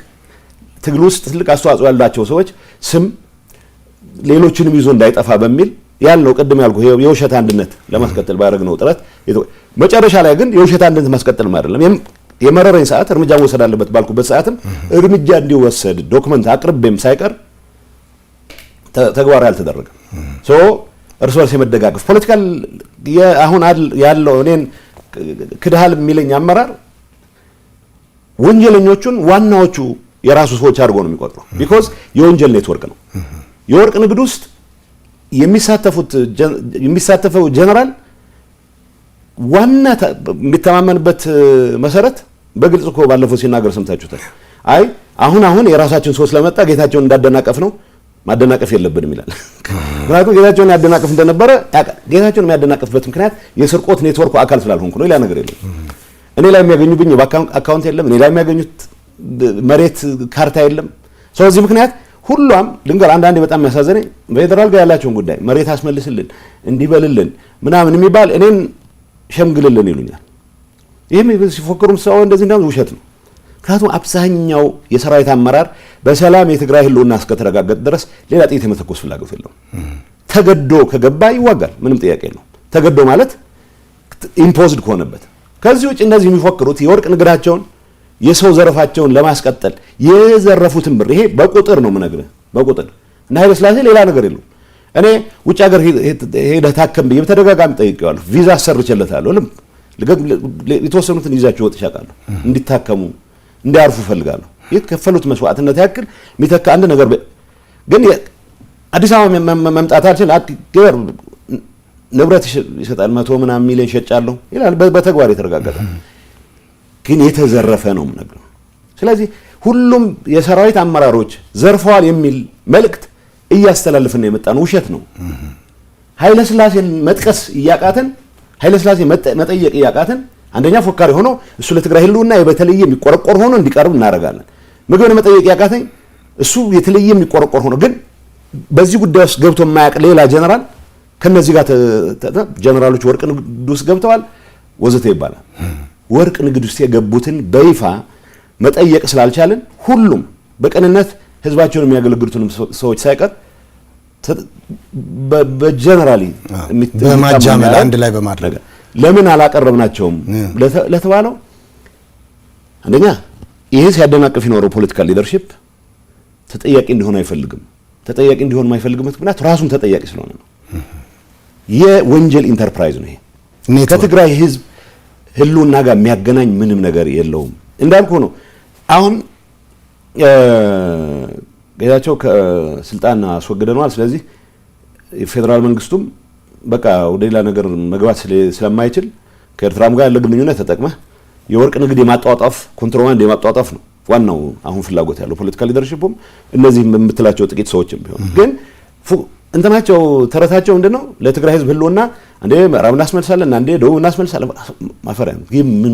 ትግል ውስጥ ትልቅ አስተዋጽኦ ያላቸው ሰዎች ስም ሌሎችንም ይዞ እንዳይጠፋ በሚል ያለው ቅድም ያልኩ የውሸት አንድነት ለማስቀጠል ባደረግነው ጥረት፣ መጨረሻ ላይ ግን የውሸት አንድነት ማስቀጠልም አይደለም፣ የመረረኝ ሰዓት እርምጃ መውሰድ አለበት ባልኩበት ሰዓትም እርምጃ እንዲወሰድ document አቅርቤም ሳይቀር ተግባራዊ አልተደረገም። So እርስ በርስ የመደጋገፍ political አሁን ያለው እኔን ክድሃል የሚለኝ አመራር ወንጀለኞቹን ዋናዎቹ የራሱ ሰዎች አድርጎ ነው የሚቆጥረው። Because የወንጀል ኔትወርክ ነው። የወርቅ ንግድ ውስጥ የሚሳተፈው ጀነራል ዋና የሚተማመንበት መሰረት በግልጽ እኮ ባለፈው ሲናገር ሰምታችሁታል። አይ አሁን አሁን የራሳችን ሰው ስለመጣ ጌታቸውን እንዳደናቀፍ ነው፣ ማደናቀፍ የለብንም ይላል። ምክንያቱም ጌታቸውን ያደናቀፍ እንደነበረ፣ ጌታቸውን የሚያደናቀፍበት ምክንያት የስርቆት ኔትወርኩ አካል ስላልሆንኩ ነው። ሌላ ነገር የለም። እኔ ላይ የሚያገኙብኝ የባንክ account የለም። እኔ ላይ የሚያገኙት መሬት ካርታ የለም። ስለዚህ ምክንያት ሁሏም ልንገር፣ አንዳንዴ በጣም የሚያሳዝነኝ በፌዴራል ጋር ያላቸውን ጉዳይ መሬት አስመልስልን፣ እንዲበልልን ምናምን የሚባል እኔን ሸምግልልን ይሉኛል። ይህም ሲፎክሩም ሰው እንደዚህ እንዳውም ውሸት ነው። ምክንያቱም አብዛኛው የሰራዊት አመራር በሰላም የትግራይ ህልውና እስከተረጋገጠ ድረስ ሌላ ጥይት የመተኮስ ፍላጎት የለውም። ተገዶ ከገባ ይዋጋል፣ ምንም ጥያቄ የለውም። ተገዶ ማለት imposed ከሆነበት። ከዚህ ውጭ እነዚህ የሚፎክሩት የወርቅ ንግዳቸውን፣ የሰው ዘረፋቸውን ለማስቀጠል የዘረፉትን ብር ይሄ በቁጥር ነው የምነግርህ፣ በቁጥር እና ኃይለ ሥላሴ ሌላ ነገር የለውም። እኔ ውጭ ሀገር ሄደህ ታከም ብዬ በተደጋጋሚ ጠይቄዋለሁ። ቪዛ አሰርቼለታለሁ። የተወሰኑትን ይዛቸው ወጥቼ አውቃለሁ። እንዲታከሙ እንዲያርፉ እፈልጋለሁ። የከፈሉት መስዋዕትነት ያክል የሚተካ አንድ ነገር ግን አዲስ አበባ መምጣት አልችል፣ ንብረት ይሰጣል። መቶ ምናምን ሚሊዮን ሸጫለሁ ይላል። በተግባር የተረጋገጠ ግን የተዘረፈ ነው የምነግረው። ስለዚህ ሁሉም የሰራዊት አመራሮች ዘርፈዋል የሚል መልእክት እያስተላልፍን ነው የመጣ ነው። ውሸት ነው። ኃይለ ሥላሴን መጥቀስ እያቃተን፣ ኃይለ ሥላሴ መጠየቅ እያቃተን፣ አንደኛ ፎካሪ ሆኖ እሱ ለትግራይ ህልውና በተለየ የሚቆረቆር ሆኖ እንዲቀርብ እናደርጋለን። ምግብን መጠየቅ ያቃተኝ እሱ የተለየ የሚቆረቆር ሆኖ ግን በዚህ ጉዳይ ውስጥ ገብቶ የማያውቅ ሌላ ጀነራል ከነዚህ ጋር ጀነራሎች ወርቅ ንግድ ውስጥ ገብተዋል ወዘተ ይባላል። ወርቅ ንግድ ውስጥ የገቡትን በይፋ መጠየቅ ስላልቻልን ሁሉም በቅንነት ህዝባቸውን የሚያገለግሉትንም ሰዎች ሳይቀር በ generally በማጃመል አንድ ላይ በማድረግ ለምን አላቀረብናቸውም ለተባለው፣ አንደኛ ይሄ ሲያደናቅፍ የኖረው political leadership ተጠያቂ እንዲሆን አይፈልግም። ተጠያቂ እንዲሆን የማይፈልግበት ምክንያት ራሱም ተጠያቂ ስለሆነ ነው። የወንጀል ኢንተርፕራይዝ ነው ይሄ። ከትግራይ ህዝብ ህልውና ጋር የሚያገናኝ ምንም ነገር የለውም። እንዳልኩ ነው። አሁን ጌታቸው ከስልጣን አስወግደነዋል። ስለዚህ የፌዴራል መንግስቱም በቃ ወደ ሌላ ነገር መግባት ስለማይችል ከኤርትራም ጋር ያለ ግንኙነት ተጠቅመህ የወርቅ ንግድ የማጧጧፍ፣ ኮንትሮባንድ የማጧጧፍ ነው። ዋናው አሁን ፍላጎት ያለው ፖለቲካ leadership ኡም እነዚህ የምትላቸው ጥቂት ሰዎችም ቢሆን ግን እንትናቸው ተረታቸው ምንድነው? ለትግራይ ህዝብ ህልውና አንዴ ምዕራብ እናስመልሳለን፣ አንዴ ደቡብ እናስመልሳለን። ማፈሪያ ነው። ይህ ምን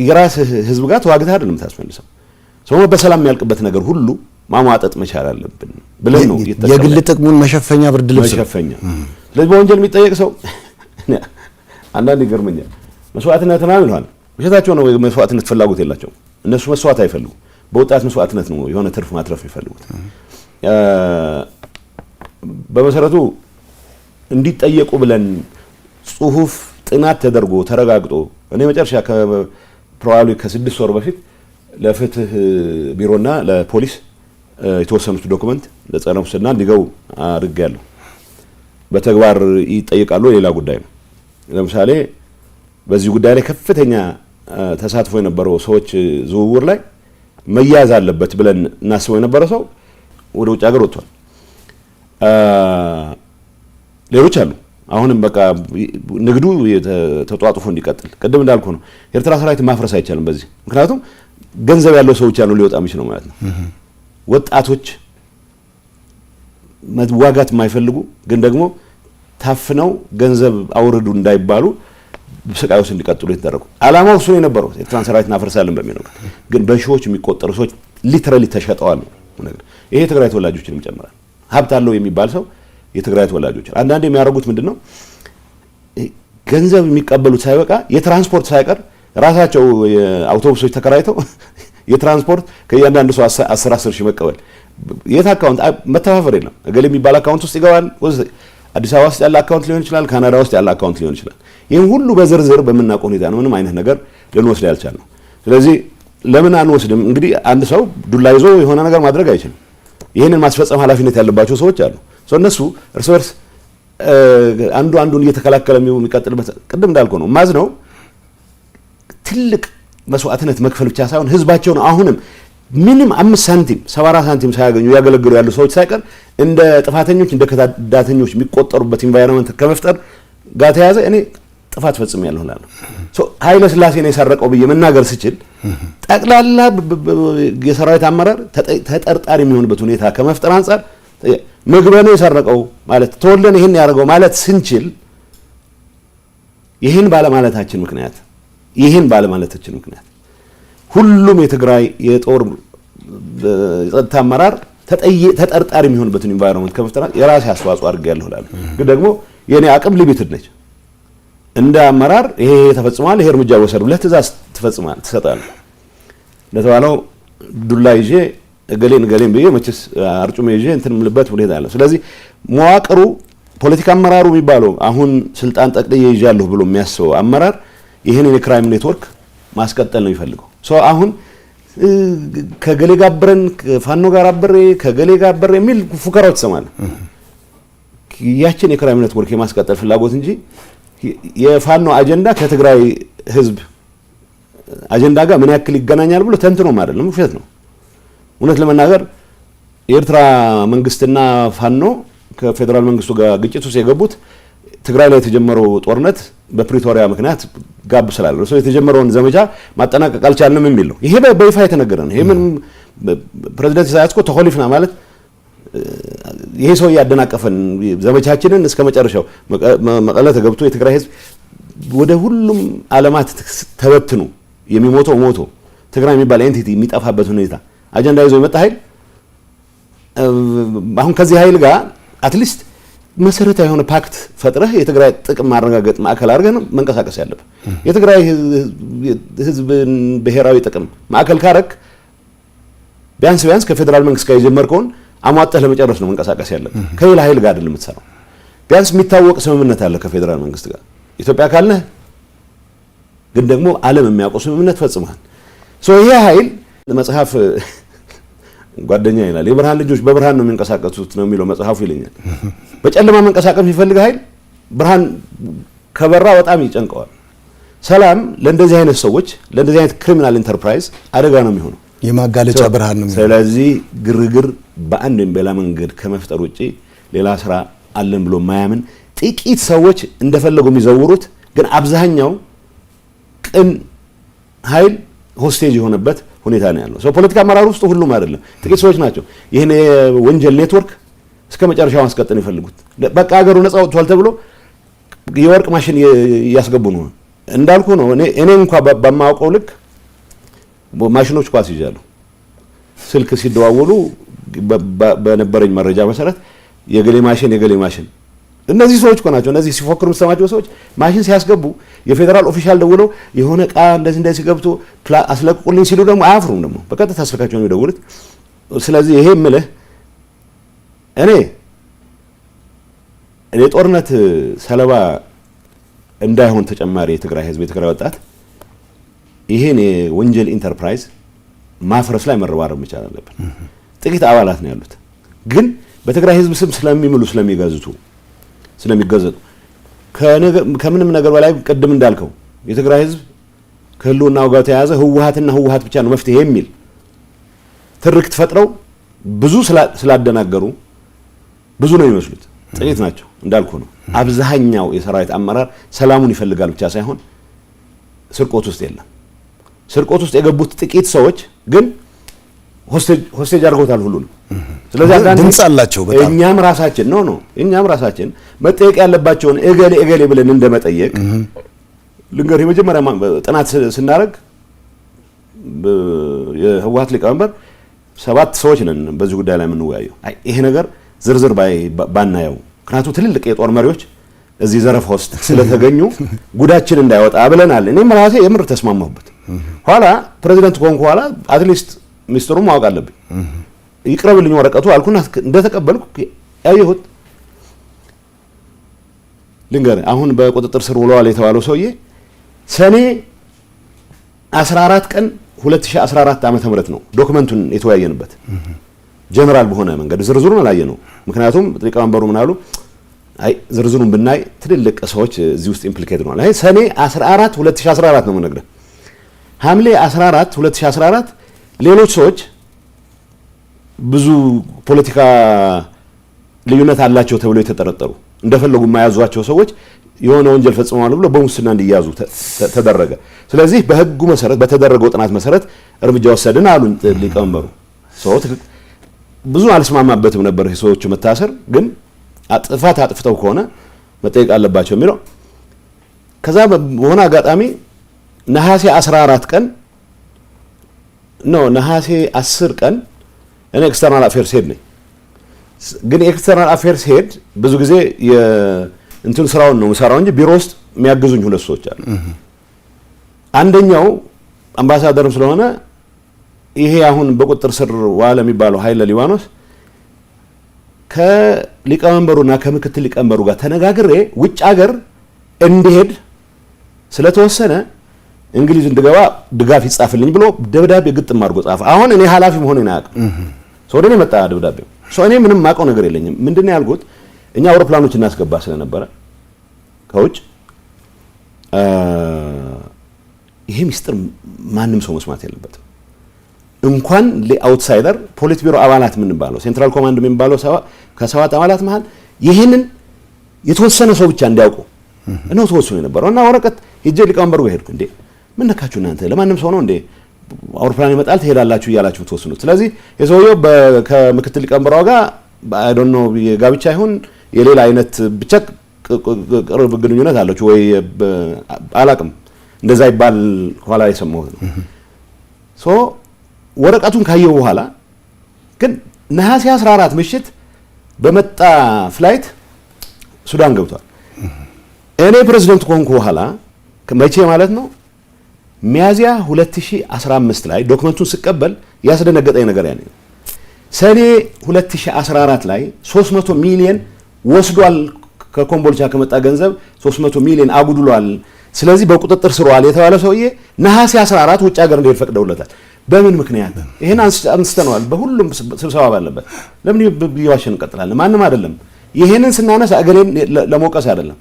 የራስህ ህዝብ ጋር ተዋግተህ አይደለም የምታስመልሰው። ሰው በሰላም የሚያልቅበት ነገር ሁሉ ማሟጠጥ መቻል አለብን ብለን ነው የግል ጥቅሙን መሸፈኛ ብርድ ልብስ ነው። መሸፈኛ። ስለዚህ በወንጀል የሚጠየቅ ሰው አንዳንድ ይገርመኛል። መስዋዕትነት ምናምን ይለዋል። ውሸታቸው ነው። መስዋዕትነት ፍላጎት የላቸውም እነሱ። መስዋዕት አይፈልጉም። በወጣት መስዋዕትነት ነው የሆነ ትርፍ ማትረፍ የሚፈልጉት። በመሰረቱ እንዲጠየቁ ብለን ጽሁፍ ጥናት ተደርጎ ተረጋግጦ እኔ መጨረሻ probably ከ6 ወር በፊት ለፍትህ ቢሮና ለፖሊስ የተወሰኑት document ለጸረ ሙስና እንዲገቡ አድርጌያለሁ። በተግባር ይጠይቃሉ፣ ሌላ ጉዳይ ነው። ለምሳሌ በዚህ ጉዳይ ላይ ከፍተኛ ተሳትፎ የነበረው ሰዎች ዝውውር ላይ መያዝ አለበት ብለን እናስበው የነበረ ሰው ወደ ውጭ ሀገር ወጥቷል። ሌሎች አሉ። አሁንም በቃ ንግዱ ተጧጡፎ እንዲቀጥል ቅድም እንዳልኩ ነው። የኤርትራ ሰራዊት ማፍረስ አይቻልም በዚህ፣ ምክንያቱም ገንዘብ ያለው ሰው ብቻ ነው ሊወጣ የሚችለው ማለት ነው። ወጣቶች መዋጋት የማይፈልጉ ግን ደግሞ ታፍነው ገንዘብ አውርዱ እንዳይባሉ ስቃይ ውስጥ እንዲቀጥሉ የተደረጉ፣ ዓላማው እሱ ነው የነበረው። ኤርትራን ሰራዊት እናፈርሳለን በሚለው ግን በሺዎች የሚቆጠሩ ሰዎች literally ተሸጠዋል ነገር ይሄ የትግራይ ተወላጆችንም ይጨምራል። ሀብት አለው የሚባል ሰው የትግራይ ተወላጆች አንዳንድ የሚያደርጉት ምንድን ነው? ገንዘብ የሚቀበሉት ሳይበቃ የትራንስፖርት ሳይቀር ራሳቸው አውቶቡሶች ተከራይተው የትራንስፖርት ከእያንዳንዱ ሰው 10 10 ሺህ መቀበል። የት account መተፋፈር የለም። እገሌ የሚባል account ውስጥ ይገባል። አዲስ አበባ ውስጥ ያለ account ሊሆን ይችላል፣ ካናዳ ውስጥ ያለ account ሊሆን ይችላል። ይህም ሁሉ በዝርዝር በምናውቀው ሁኔታ ነው ምንም አይነት ነገር ልንወስድ ያልቻልነው። ስለዚህ ለምን አንወስድም? እንግዲህ አንድ ሰው ዱላ ይዞ የሆነ ነገር ማድረግ አይችልም። ይህንን ማስፈጸም ኃላፊነት ያለባቸው ሰዎች አሉ። እነሱ እርስ በርስ አንዱ አንዱን እየተከላከለ የሚቀጥልበት ቅድም እንዳልኩ ነው ማዝ ነው። ትልቅ መስዋዕትነት መክፈል ብቻ ሳይሆን ህዝባቸውን አሁንም ምንም 5 ሳንቲም 74 ሳንቲም ሳያገኙ እያገለገሉ ያሉ ሰዎች ሳይቀር እንደ ጥፋተኞች፣ እንደ ከዳተኞች የሚቆጠሩበት environment ከመፍጠር ጋር ተያዘ እኔ ጥፋት ፈጽሜያለሁ እላለሁ። ኃይለ ሥላሴ ነው የሰረቀው ብዬ መናገር ስችል ጠቅላላ የሰራዊት አመራር ተጠርጣሪ የሚሆንበት ሁኔታ ከመፍጠር አንጻር ምግበ ነው የሰረቀው ማለት፣ ተወልደን ይህን ያደረገው ማለት ስንችል ይህን ባለማለታችን ምክንያት ሁሉም የትግራይ የጦር የጸጥታ አመራር ተጠርጣሪ የሚሆንበትን environment ከመፍጠር የራሴ አስተዋጽኦ አድርጌያለሁ እላለሁ። ግን ደግሞ የኔ አቅም limited ነች። እንደ አመራር ይሄ ተፈጽሟል፣ ይሄ እርምጃ ወሰድ ብለህ ትእዛዝ ትፈጽማለህ፣ ትሰጣለህ። ለተባለው ዱላ ይዤ እገሌን እገሌን ብዬ መቼስ አርጩሜ ይዤ እንትን የምልበት ሁኔታ አለ። ስለዚህ መዋቅሩ ፖለቲካ አመራሩ የሚባለው አሁን ስልጣን ጠቅልዬ ይዣለሁ ብሎ የሚያስበው አመራር ይህንን የ crime network ማስቀጠል ነው የሚፈልገው። So አሁን ከገሌ ጋር አብረን፣ ፋኖ ጋር አብሬ፣ ከገሌ ጋር አብሬ የሚል ፉከራዎች ትሰማለህ። ያችን የ crime network የማስቀጠል ፍላጎት እንጂ የፋኖ አጀንዳ ከትግራይ ህዝብ አጀንዳ ጋር ምን ያክል ይገናኛል ብሎ ተንትኖም አይደለም፣ ውሸት ነው። እውነት ለመናገር የኤርትራ መንግስትና ፋኖ ከፌዴራል መንግስቱ ጋር ግጭት ውስጥ የገቡት ትግራይ ላይ የተጀመረው ጦርነት በፕሪቶሪያ ምክንያት ጋብ ስላለ ሰው የተጀመረውን ዘመቻ ማጠናቀቅ አልቻልንም የሚል ነው። ይሄ በይፋ የተነገረ ነው። ይሄ ምን ፕሬዚደንት ኢሳያስ እኮ ተኮሊፍና ማለት ይሄ ሰው ያደናቀፈን ዘመቻችንን እስከ መጨረሻው መቀለ ተገብቶ የትግራይ ህዝብ ወደ ሁሉም ዓለማት ተበትኖ የሚሞተው ሞቶ ትግራይ የሚባል entity የሚጠፋበት ሁኔታ አጀንዳ ይዞ የመጣ ኃይል አሁን ከዚህ ኃይል ጋር at least መሰረታዊ የሆነ pact ፈጥረህ የትግራይ ጥቅም ማረጋገጥ ማዕከል አድርገህ ነው መንቀሳቀስ ያለብህ። የትግራይ ህዝብን ብሔራዊ ጥቅም ማዕከል ካረክ ቢያንስ ቢያንስ ከፌዴራል መንግስት ጋር የጀመርከውን አሟጠህ ለመጨረስ ነው መንቀሳቀስ ያለብህ። ከሌላ ኃይል ጋር አይደለም የምትሰራው። ቢያንስ የሚታወቅ ስምምነት አለ ከፌዴራል መንግስት ጋር ኢትዮጵያ ካልነህ፣ ግን ደግሞ ዓለም የሚያውቀው ስምምነት ፈጽመሃል። So ይሄ ኃይል መጽሐፍ ጓደኛ ይላል፣ የብርሃን ልጆች በብርሃን ነው የሚንቀሳቀሱት ነው የሚለው መጽሐፉ ይለኛል። በጨለማ መንቀሳቀስ የሚፈልግ ኃይል ብርሃን ከበራ በጣም ይጨንቀዋል። ሰላም ለእንደዚህ አይነት ሰዎች፣ ለእንደዚህ አይነት criminal enterprise አደጋ ነው የሚሆነው። የማጋለጫ ብርሃን ነው የሚሆነው። ስለዚህ ግርግር በአንድ ወይም በሌላ መንገድ ከመፍጠር ውጪ ሌላ ስራ አለን ብሎ የማያምን ጥቂት ሰዎች እንደፈለጉ የሚዘውሩት ግን አብዛኛው ቅን ኃይል hostage የሆነበት ሁኔታ ነው ያለው። ሰው ፖለቲካ አመራር ውስጥ ሁሉም አይደለም፣ ጥቂት ሰዎች ናቸው ይህን የወንጀል ኔትወርክ እስከ መጨረሻው ማስቀጠል የፈለጉት። በቃ ሀገሩ ነፃ ወጥቷል ተብሎ የወርቅ ማሽን እያስገቡ ነው። እንዳልኩ ነው። እኔ እንኳ በማውቀው ልክ ማሽኖች ኳስ ይዣለሁ። ስልክ ሲደዋወሉ በነበረኝ መረጃ መሰረት የገሌ ማሽን የገሌ ማሽን እነዚህ ሰዎች እኮ ናቸው። እነዚህ ሲፎክሩ የምትሰማቸው ሰዎች ማሽን ሲያስገቡ የፌዴራል official ደውለው የሆነ እቃ እንደዚህ እንደዚህ ገብቶ አስለቅቁልኝ ሲሉ ደግሞ አያፍሩም። ደግሞ በቀጥታ ስልካቸው ነው የሚደውሉት። ስለዚህ ይሄ የምልህ እኔ የጦርነት ሰለባ እንዳይሆን ተጨማሪ የትግራይ ህዝብ፣ የትግራይ ወጣት ይሄን የወንጀል ኢንተርፕራይዝ ማፍረስ ላይ መረባረብ መቻል አለብን። ጥቂት አባላት ነው ያሉት፣ ግን በትግራይ ህዝብ ስም ስለሚምሉ ስለሚገዘጡ ከምንም ነገር በላይ ቅድም እንዳልከው የትግራይ ህዝብ ከህልውናው ጋር ተያያዘ ህወሓትና ህወሓት ብቻ ነው መፍትሄ የሚል ትርክት ፈጥረው ብዙ ስላደናገሩ ብዙ ነው የሚመስሉት፣ ጥቂት ናቸው። እንዳልኩ ነው። አብዛኛው የሰራዊት አመራር ሰላሙን ይፈልጋል ብቻ ሳይሆን ስርቆት ውስጥ የለም። ስርቆት ውስጥ የገቡት ጥቂት ሰዎች ግን hostage አድርገውታል ሁሉንም። ስለዚህ አንዳንድ ድምጽ አላቸው በጣም። እኛም ራሳችን መጠየቅ ያለባቸውን እገሌ እገሌ ብለን እንደመጠየቅ ልንገርህ፣ የመጀመሪያ ጥናት ስናደርግ የህወሓት ሊቀመንበር 7 ሰዎች ነን በዚህ ጉዳይ ላይ የምንወያየው። አይ ይሄ ነገር ዝርዝር ባናየው፣ ምክንያቱም ትልልቅ የጦር መሪዎች እዚህ ዘረፋ ውስጥ ስለተገኙ ጉዳችን እንዳይወጣ ብለናል። እኔም ራሴ የምር ተስማማሁበት። ኋላ ፕሬዚደንት ከሆንኩ በኋላ at least ሚስጥሩን ማወቅ አለብኝ። ይቅረብልኝ ወረቀቱ አልኩና እንደተቀበልኩ ያየሁት ልንገርህ፣ አሁን በቁጥጥር ስር ውለዋል የተባለው ሰውዬ ሰኔ 14 ቀን 2014 ዓመተ ምህረት ነው document ኡን የተወያየንበት። ጀነራል በሆነ መንገድ ዝርዝሩን አላየነው። ምክንያቱም ሊቀመንበሩ ምን አሉ? አይ ዝርዝሩን ብናይ ትልልቅ ሰዎች እዚህ ውስጥ implicate ሆነዋል። አይ ሰኔ 14 2014 ነው የምነግርህ። ሐምሌ 14 2014 ሌሎች ሰዎች ብዙ ፖለቲካ ልዩነት አላቸው ተብሎ የተጠረጠሩ እንደፈለጉ የማያዟቸው ሰዎች የሆነ ወንጀል ፈጽመዋል ብሎ በሙስና እንዲያዙ ተደረገ። ስለዚህ በህጉ መሰረት በተደረገው ጥናት መሰረት እርምጃ ወሰድን አሉ ሊቀመንበሩ። ሰው ብዙ አልስማማበትም ነበር የሰዎቹ መታሰር፣ ግን ጥፋት አጥፍተው ከሆነ መጠየቅ አለባቸው የሚለው። ከዛ በሆነ አጋጣሚ ነሐሴ 14 ቀን ነው ነሐሴ 10 ቀን እኔ external affairs head ነኝ። ግን external affairs head ብዙ ጊዜ እንትን ስራውን ነው የምሰራው እንጂ ቢሮ ውስጥ የሚያግዙኝ ሁለት ሰዎች አሉ። አንደኛው አምባሳደርም ስለሆነ ይሄ አሁን በቁጥጥር ስር ዋለ የሚባለው ኃይለ ሊባኖስ ከሊቀመንበሩና ከምክትል ሊቀመንበሩ ጋር ተነጋግሬ ውጭ ሀገር እንዲሄድ ስለተወሰነ እንግሊዝ እንድገባ ድጋፍ ይጻፍልኝ ብሎ ደብዳቤ ግጥም አድርጎ ጻፈ። አሁን እኔ ኃላፊ መሆኔን አያውቅም። ሰው ወደ እኔ መጣ ደብዳቤው። ሰው እኔ ምንም የማውቀው ነገር የለኝም። ምንድነው ያልኩት? እኛ አውሮፕላኖች እናስገባ ስለነበረ ከውጭ ይሄ ሚስጥር ማንም ሰው መስማት የለበትም። እንኳን ለ outsider ፖሊት ቢሮ አባላት የምንባለው central command የሚባለው ከሰባት አባላት መሃል ይሄንን የተወሰነ ሰው ብቻ እንዲያውቁ ነው ተወስኖ የነበረው። እና ወረቀት ሄጄ ሊቀመንበሩ ጋር ሄድኩ። እንዴ ምን ነካችሁ እናንተ? ለማንም ሰው ነው እንዴ አውሮፕላን ይመጣል ትሄዳላችሁ እያላችሁ የምትወስኑት? ስለዚህ የሰውየው ከምክትል ሊቀመንበሯ ጋር I don't know የጋብቻ ይሁን የሌላ አይነት ብቻ ቅርብ ግንኙነት አለች ወይ አላቅም፣ እንደዛ ይባል ኋላ የሰማሁት ነው። so ወረቀቱን ካየው በኋላ ግን ነሐሴ 14 ምሽት በመጣ flight ሱዳን ገብቷል። እኔ ፕሬዝዳንት ከሆንኩ በኋላ መቼ ማለት ነው ሚያዚያ 2015 ላይ document ኡን ስቀበል ያስደነገጠኝ ነገር ያኔ ነው። ሰኔ 2014 ላይ 300 ሚሊዮን ወስዷል። ከኮምቦልቻ ከመጣ ገንዘብ 300 ሚሊዮን አጉድሏል። ስለዚህ በቁጥጥር ስር ዋለ የተባለ ሰውዬ ነሐሴ 14 ውጭ ሀገር እንዲሄድ ፈቅደውለታል። በምን ምክንያት? ይሄን አንስተነዋል በሁሉም ስብሰባ ባለበት። ለምን እየዋሸን እንቀጥላለን? ማንም አይደለም። ይሄንን ስናነሳ እገሌን ለመውቀስ አይደለም።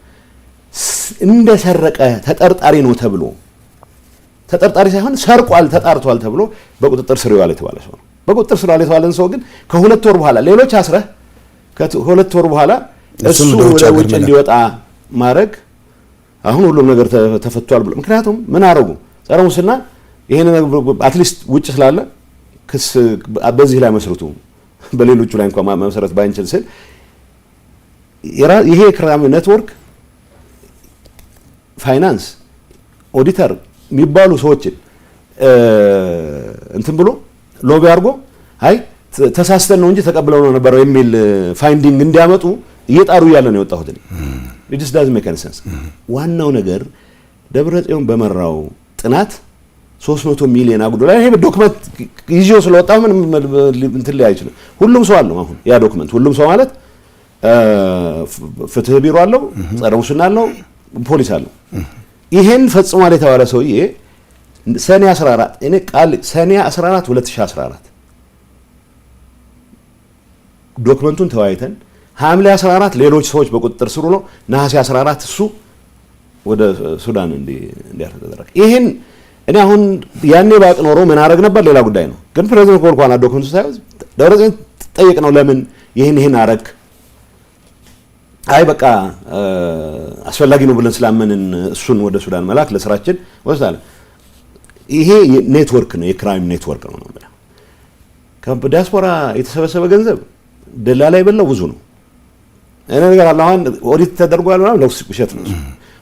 እንደሰረቀ ተጠርጣሪ ነው ተብሎ ተጠርጣሪ ሳይሆን ሰርቋል ተጣርቷል ተብሎ በቁጥጥር ስር ይዋል የተባለ ሰው ነው። በቁጥጥር ስር ዋለ የተባለን ሰው ግን ከሁለት ወር በኋላ ሌሎች አስረህ ከሁለት ወር በኋላ እሱ ወደ ውጭ እንዲወጣ ማድረግ አሁን ሁሉም ነገር ተፈቷል ብሎ ምክንያቱም ምን አረጉ? ጸረ ሙስና ይሄን at least ውጭ ስላለ ክስ በዚህ ላይ መስርቱ፣ በሌሎቹ ላይ እንኳን መሰረት ባንችል ስል ይሄ crime network finance፣ ኦዲተር የሚባሉ ሰዎችን እንትን ብሎ lobby አድርጎ አይ ተሳስተን ነው እንጂ ተቀብለው ነው ነበረው የሚል finding እንዲያመጡ እየጣሩ እያለ ነው የወጣሁት እኔ። It just doesn't make any sense። ዋናው ነገር ደብረ ጽዮን በመራው ጥናት 300 ሚሊዮን አጉድሏል። ይሄ document ይዤው ስለወጣሁ ምንም እንትን ላይ አይችልም። ሁሉም ሰው አለው አሁን ያ document። ሁሉም ሰው ማለት ፍትህ ቢሮ አለው፣ ጸረ ሙስና አለው፣ ፖሊስ አለው። ይሄን ፈጽሟል የተባለ ሰውዬ ሰኔ 14፣ እኔ ቃል ሰኔ 14 2014 document ኡን ተወያይተን ሐምሌ 14 ሌሎች ሰዎች በቁጥጥር ስር ውለው ነሐሴ 14 እሱ ወደ ሱዳን እንዲያርፍ ተደረገ። ይሄን እኔ አሁን ያኔ ባቅ ኖሮ ምን አረግ ነበር ሌላ ጉዳይ ነው። ግን ፕሬዚደንት ኮልኳና document ኡ ሳይሆን ደብረጽዮን ጠየቅ ነው፣ ለምን ይሄን ይሄን አረግ? አይ በቃ አስፈላጊ ነው ብለን ስላመንን እሱን ወደ ሱዳን መላክ ለስራችን ወስዳለ። ይሄ ኔትወርክ ነው፣ የ crime network ነው ነው የምልህ። ከዲያስፖራ የተሰበሰበ ገንዘብ ደላላ የበላው ብዙ ነው። እኔ ነገር አለ፣ አሁን ኦዲት ተደርጓል ምናምን ለውስ ውሸት ነው።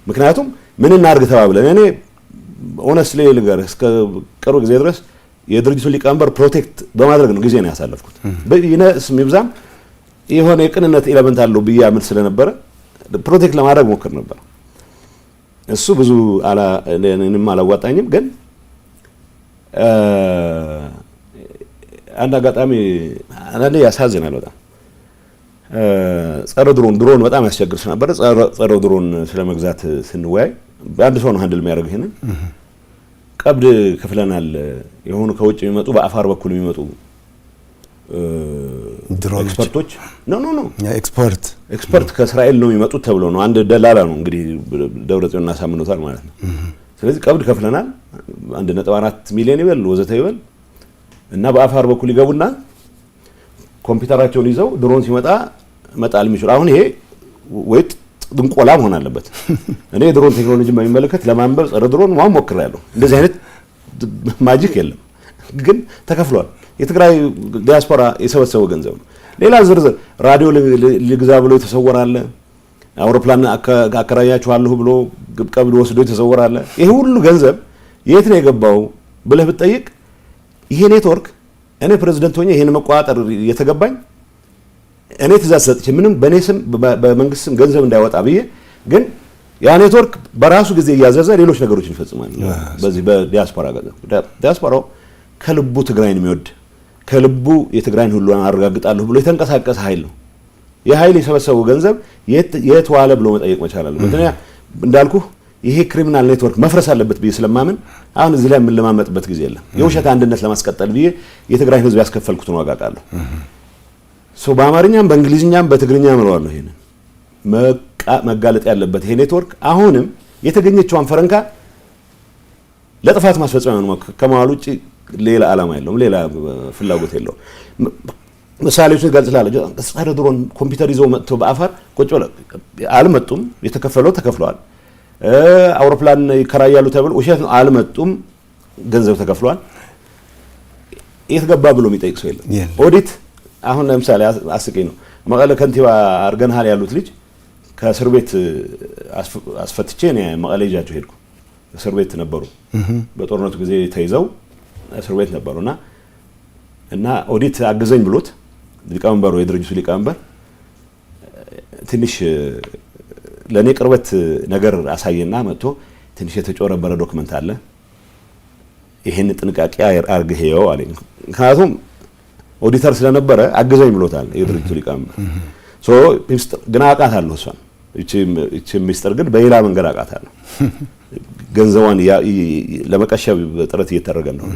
ምክንያቱም ምን እናድርግ ተባብለን፣ እኔ honestly ልንገርህ፣ እስከ ቅርብ ጊዜ ድረስ የድርጅቱን ሊቀመንበር protect በማድረግ ነው ጊዜ ነው ያሳለፍኩት። ይነስ የሚብዛም የሆነ የቅንነት element አለው ብዬ አምን ስለነበረ protect ለማድረግ ሞክር ነበር። እሱ ብዙ እኔንም አላዋጣኝም። ግን አንድ አጋጣሚ አንዳንዴ ያሳዝናል በጣም። ጸረ ድሮን፣ ድሮን በጣም ያስቸግር ስለነበረ ጸረ ድሮን ስለመግዛት ስንወያይ አንድ ሰው ነው handle የሚያደርገው፣ ይሄንን ቀብድ ከፍለናል። የሆኑ ከውጭ የሚመጡ፣ በአፋር በኩል የሚመጡ expert ኦች፣ no, no, no። ኤክስፐርት። Expert ከእስራኤል ነው የሚመጡት ተብሎ ነው። አንድ ደላላ ነው እንግዲህ፣ ደብረጽዮን አሳምኖታል ማለት ነው። ስለዚህ ቀብድ ከፍለናል፣ 1.4 ሚሊዮን ይበል ወዘተ ይበል እና በአፋር በኩል ይገቡና ኮምፒውተራቸውን ይዘው ድሮን ሲመጣ መጣል የሚችሉ። አሁን ይሄ ወይ ጥንቆላ መሆን አለበት። እኔ የድሮን ቴክኖሎጂ በሚመለከት ለማንበብ ጸረ ድሮን ማን ሞክሬያለሁ። እንደዚህ አይነት magic የለም፣ ግን ተከፍሏል። የትግራይ ዲያስፖራ የሰበሰበው ገንዘብ ነው። ሌላ ዝርዝር ራዲዮ ልግዛ ብሎ የተሰወረ አለ። አውሮፕላን አከራያችኋለሁ ብሎ ቀብድ ወስዶ የተሰወረ አለ። ይሄ ሁሉ ገንዘብ የት ነው የገባው ብለህ ብትጠይቅ ይሄ ኔትወርክ እኔ ፕሬዚደንት ሆኜ ይሄን መቆጣጠር የተገባኝ፣ እኔ ትእዛዝ ሰጥቼ ምንም በእኔ ስም በመንግስት ስም ገንዘብ እንዳይወጣ ብዬ፣ ግን ያ ኔትወርክ በራሱ ጊዜ እያዘዘ ሌሎች ነገሮችን ይፈጽማል። በዚህ በዲያስፖራ ገንዘብ ዲያስፖራው ከልቡ ትግራይን የሚወድ፣ ከልቡ የትግራይን ሁሉ አረጋግጣለሁ ብሎ የተንቀሳቀሰ ኃይል ነው። ይህ ኃይል የሰበሰበው ገንዘብ የት ዋለ ብሎ መጠየቅ መቻል አለበት። እንዳልኩ ይሄ criminal network መፍረስ አለበት ብዬ ስለማምን አሁን እዚህ ላይ የምንለማመጥበት ጊዜ የለም። የውሸት አንድነት ለማስቀጠል ብዬ የትግራይን ሕዝብ ያስከፈልኩትን ዋጋ አውቃለሁ። So በአማርኛም በእንግሊዝኛም በትግርኛም እለዋለሁ። ይሄንን መጋለጥ ያለበት ይሄ ኔትወርክ አሁንም የተገኘችዋን ፈረንካ ለጥፋት ማስፈጸሚያ ነው ከመዋል ውጭ ሌላ ዓላማ የለውም፣ ሌላ ፍላጎት የለውም። ምሳሌዎችን ገልጽላለሁ። ጸረ ድሮን ኮምፒውተር ይዘው መጥተው በአፋር ቁጭ ብለው አልመጡም። የተከፈለው ተከፍለዋል። አውሮፕላን ይከራያሉ ተብሎ ውሸት ነው፣ አልመጡም። ገንዘብ ተከፍሏል። የት ገባ ብሎ የሚጠይቅ ሰው የለም። ኦዲት አሁን ለምሳሌ አስቂኝ ነው። መቀለ ከንቲባ አድርገንሃል ያሉት ልጅ ከእስር ቤት አስፈትቼ እኔ መቀሌ ይዣቸው ሄድኩ። እስር ቤት ነበሩ። በጦርነቱ ጊዜ ተይዘው እስር ቤት ነበሩ እና ኦዲት አግዘኝ ብሎት ሊቀመንበሩ፣ የድርጅቱ ሊቀመንበር ትንሽ ለእኔ ቅርበት ነገር አሳየና መጥቶ ትንሽ የተጭበረበረ document አለ፣ ይሄን ጥንቃቄ አርግህ ይኸው አለኝ። ምክንያቱም ኦዲተር ስለነበረ አግዘኝ ብሎታል የድርጅቱ ሊቀመንበር። So ግን አውቃታለሁ እሷን፣ ይቺ ሚስጥር ግን በሌላ መንገድ አውቃታለሁ። ገንዘቧን ለመቀሸብ ጥረት እየተደረገ ነው።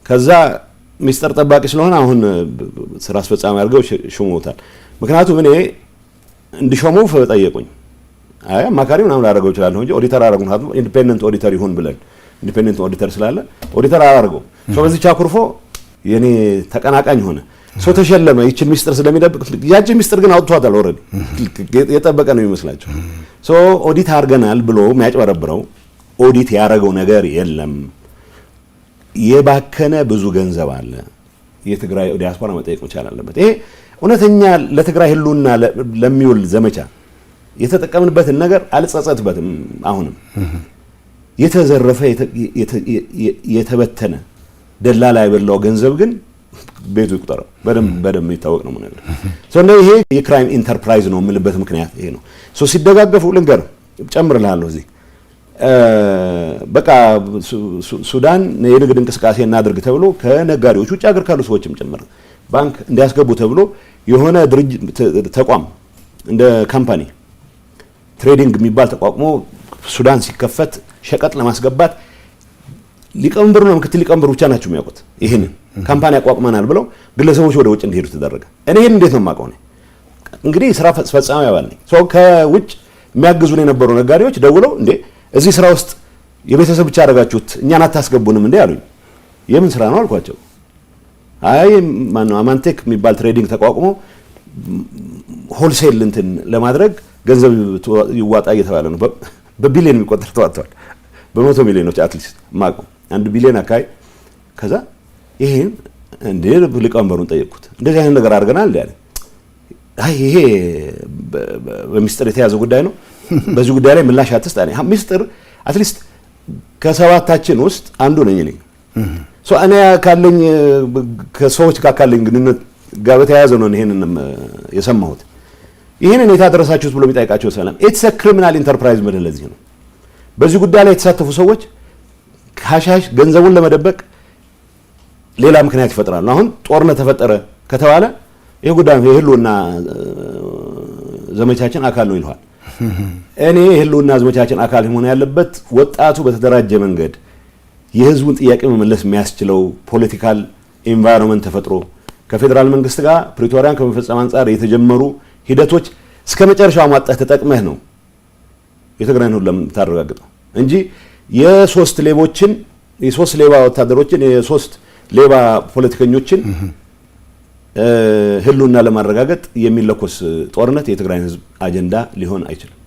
ከዛ ሚስጥር ጠባቂ ስለሆነ አሁን ስራ አስፈጻሚ አድርገው ሾመውታል። ምክንያቱም እኔ እንዲሾመው ጠየቁኝ። አይ አማካሪ ምናምን ላደርገው እችላለሁ እንጂ ኦዲተር አደረጉ። ምክንያቱም independent auditor ይሁን ብለን independent auditor ስላለ ኦዲተር አላደርገው። So በዚህ አኩርፎ የኔ ተቀናቃኝ ሆነ። So ተሸለመ። ይችን ሚስጥር ስለሚደብቅ፣ ያችን ሚስጥር ግን አውጥቷታል። Already የጠበቀ ነው የሚመስላቸው። So ኦዲት አድርገናል ብሎ የሚያጭበረብረው ኦዲት ያደረገው ነገር የለም። የባከነ ብዙ ገንዘብ አለ። የትግራይ ዲያስፖራ መጠየቅ መቻል አለበት። ይሄ እውነተኛ ለትግራይ ህልውና ለሚውል ዘመቻ የተጠቀምንበትን ነገር አልጸጸትበትም። አሁንም የተዘረፈ፣ የተበተነ፣ ደላላ የበላው ገንዘብ ግን ቤቱ ይቁጠረው። በደንብ በደንብ የሚታወቅ ነው ነገር። So ይሄ የ crime enterprise ነው የምልበት ምክንያት ይሄ ነው። So ሲደጋገፉ ልንገር፣ ጨምርልሃለሁ እዚህ። በቃ ሱዳን የንግድ እንቅስቃሴ እናድርግ ተብሎ ከነጋዴዎች፣ ውጭ ሀገር ካሉ ሰዎችም ጭምር ባንክ እንዲያስገቡ ተብሎ የሆነ ድርጅት ተቋም እንደ company trading የሚባል ተቋቁሞ ሱዳን ሲከፈት ሸቀጥ ለማስገባት ሊቀመንበሩና ምክትል ሊቀመንበሩ ብቻ ናቸው የሚያውቁት። ይህንን company አቋቁመናል ብለው ግለሰቦች ወደ ውጭ እንዲሄዱ ተደረገ። እኔ ይህን እንዴት ነው የማውቀው? እኔ እንግዲህ ስራ ፈጻሚ አባል ነኝ። So ከውጭ የሚያግዙን የነበሩ ነጋዴዎች ደውለው እንዴ እዚህ ስራ ውስጥ የቤተሰብ ብቻ አደረጋችሁት፣ እኛን አታስገቡንም እንዴ አሉኝ። የምን ስራ ነው አልኳቸው። አይ ማነው አማንቴክ የሚባል trading ተቋቁሞ wholesale እንትን ለማድረግ ገንዘብ ይዋጣ እየተባለ ነው። በቢሊዮን የሚቆጠር ተዋጥተዋል። በ100 ሚሊዮኖች፣ at least ማቀው 1 ቢሊዮን አካባቢ። ከዛ ይሄን እንዴ ሊቀመንበሩን ጠየቅኩት። እንደዚህ አይነት ነገር አድርገናል እንዴ አለ። አይ ይሄ በሚስጥር የተያዘ ጉዳይ ነው። በዚህ ጉዳይ ላይ ምላሽ አትስጥ አለኝ። ሚስጥር at least ከሰባታችን ውስጥ አንዱ ነኝ እኔ። So እኔ ካለኝ ከሰዎች ጋር ካለኝ ግንኙነት ጋር በተያያዘ ነው ይሄንን የሰማሁት። ይህንን የት አደረሳችሁት ብሎ የሚጠይቃቸው ሰላም። It's a criminal enterprise ምልህ ለዚህ ነው። በዚህ ጉዳይ ላይ የተሳተፉ ሰዎች ካሻሽ ገንዘቡን ለመደበቅ ሌላ ምክንያት ይፈጥራሉ። አሁን ጦርነት ተፈጠረ ከተባለ ይህ ጉዳይ የህልውና ዘመቻችን አካል ነው ይለዋል። እኔ የህልውና ዘመቻችን አካል መሆን ያለበት ወጣቱ በተደራጀ መንገድ የህዝቡን ጥያቄ መመለስ የሚያስችለው political environment ተፈጥሮ ከፌዴራል መንግስት ጋር ፕሪቶሪያን ከመፈጸም አንጻር የተጀመሩ ሂደቶች እስከ መጨረሻው ማጣህ ተጠቅመህ ነው የትግራይን ሁሉ የምታረጋግጠው እንጂ የሶስት ሌቦችን፣ የሶስት ሌባ ወታደሮችን፣ የሶስት ሌባ ፖለቲከኞችን ህልውና ለማረጋገጥ የሚለኮስ ጦርነት የትግራይን ህዝብ አጀንዳ ሊሆን አይችልም።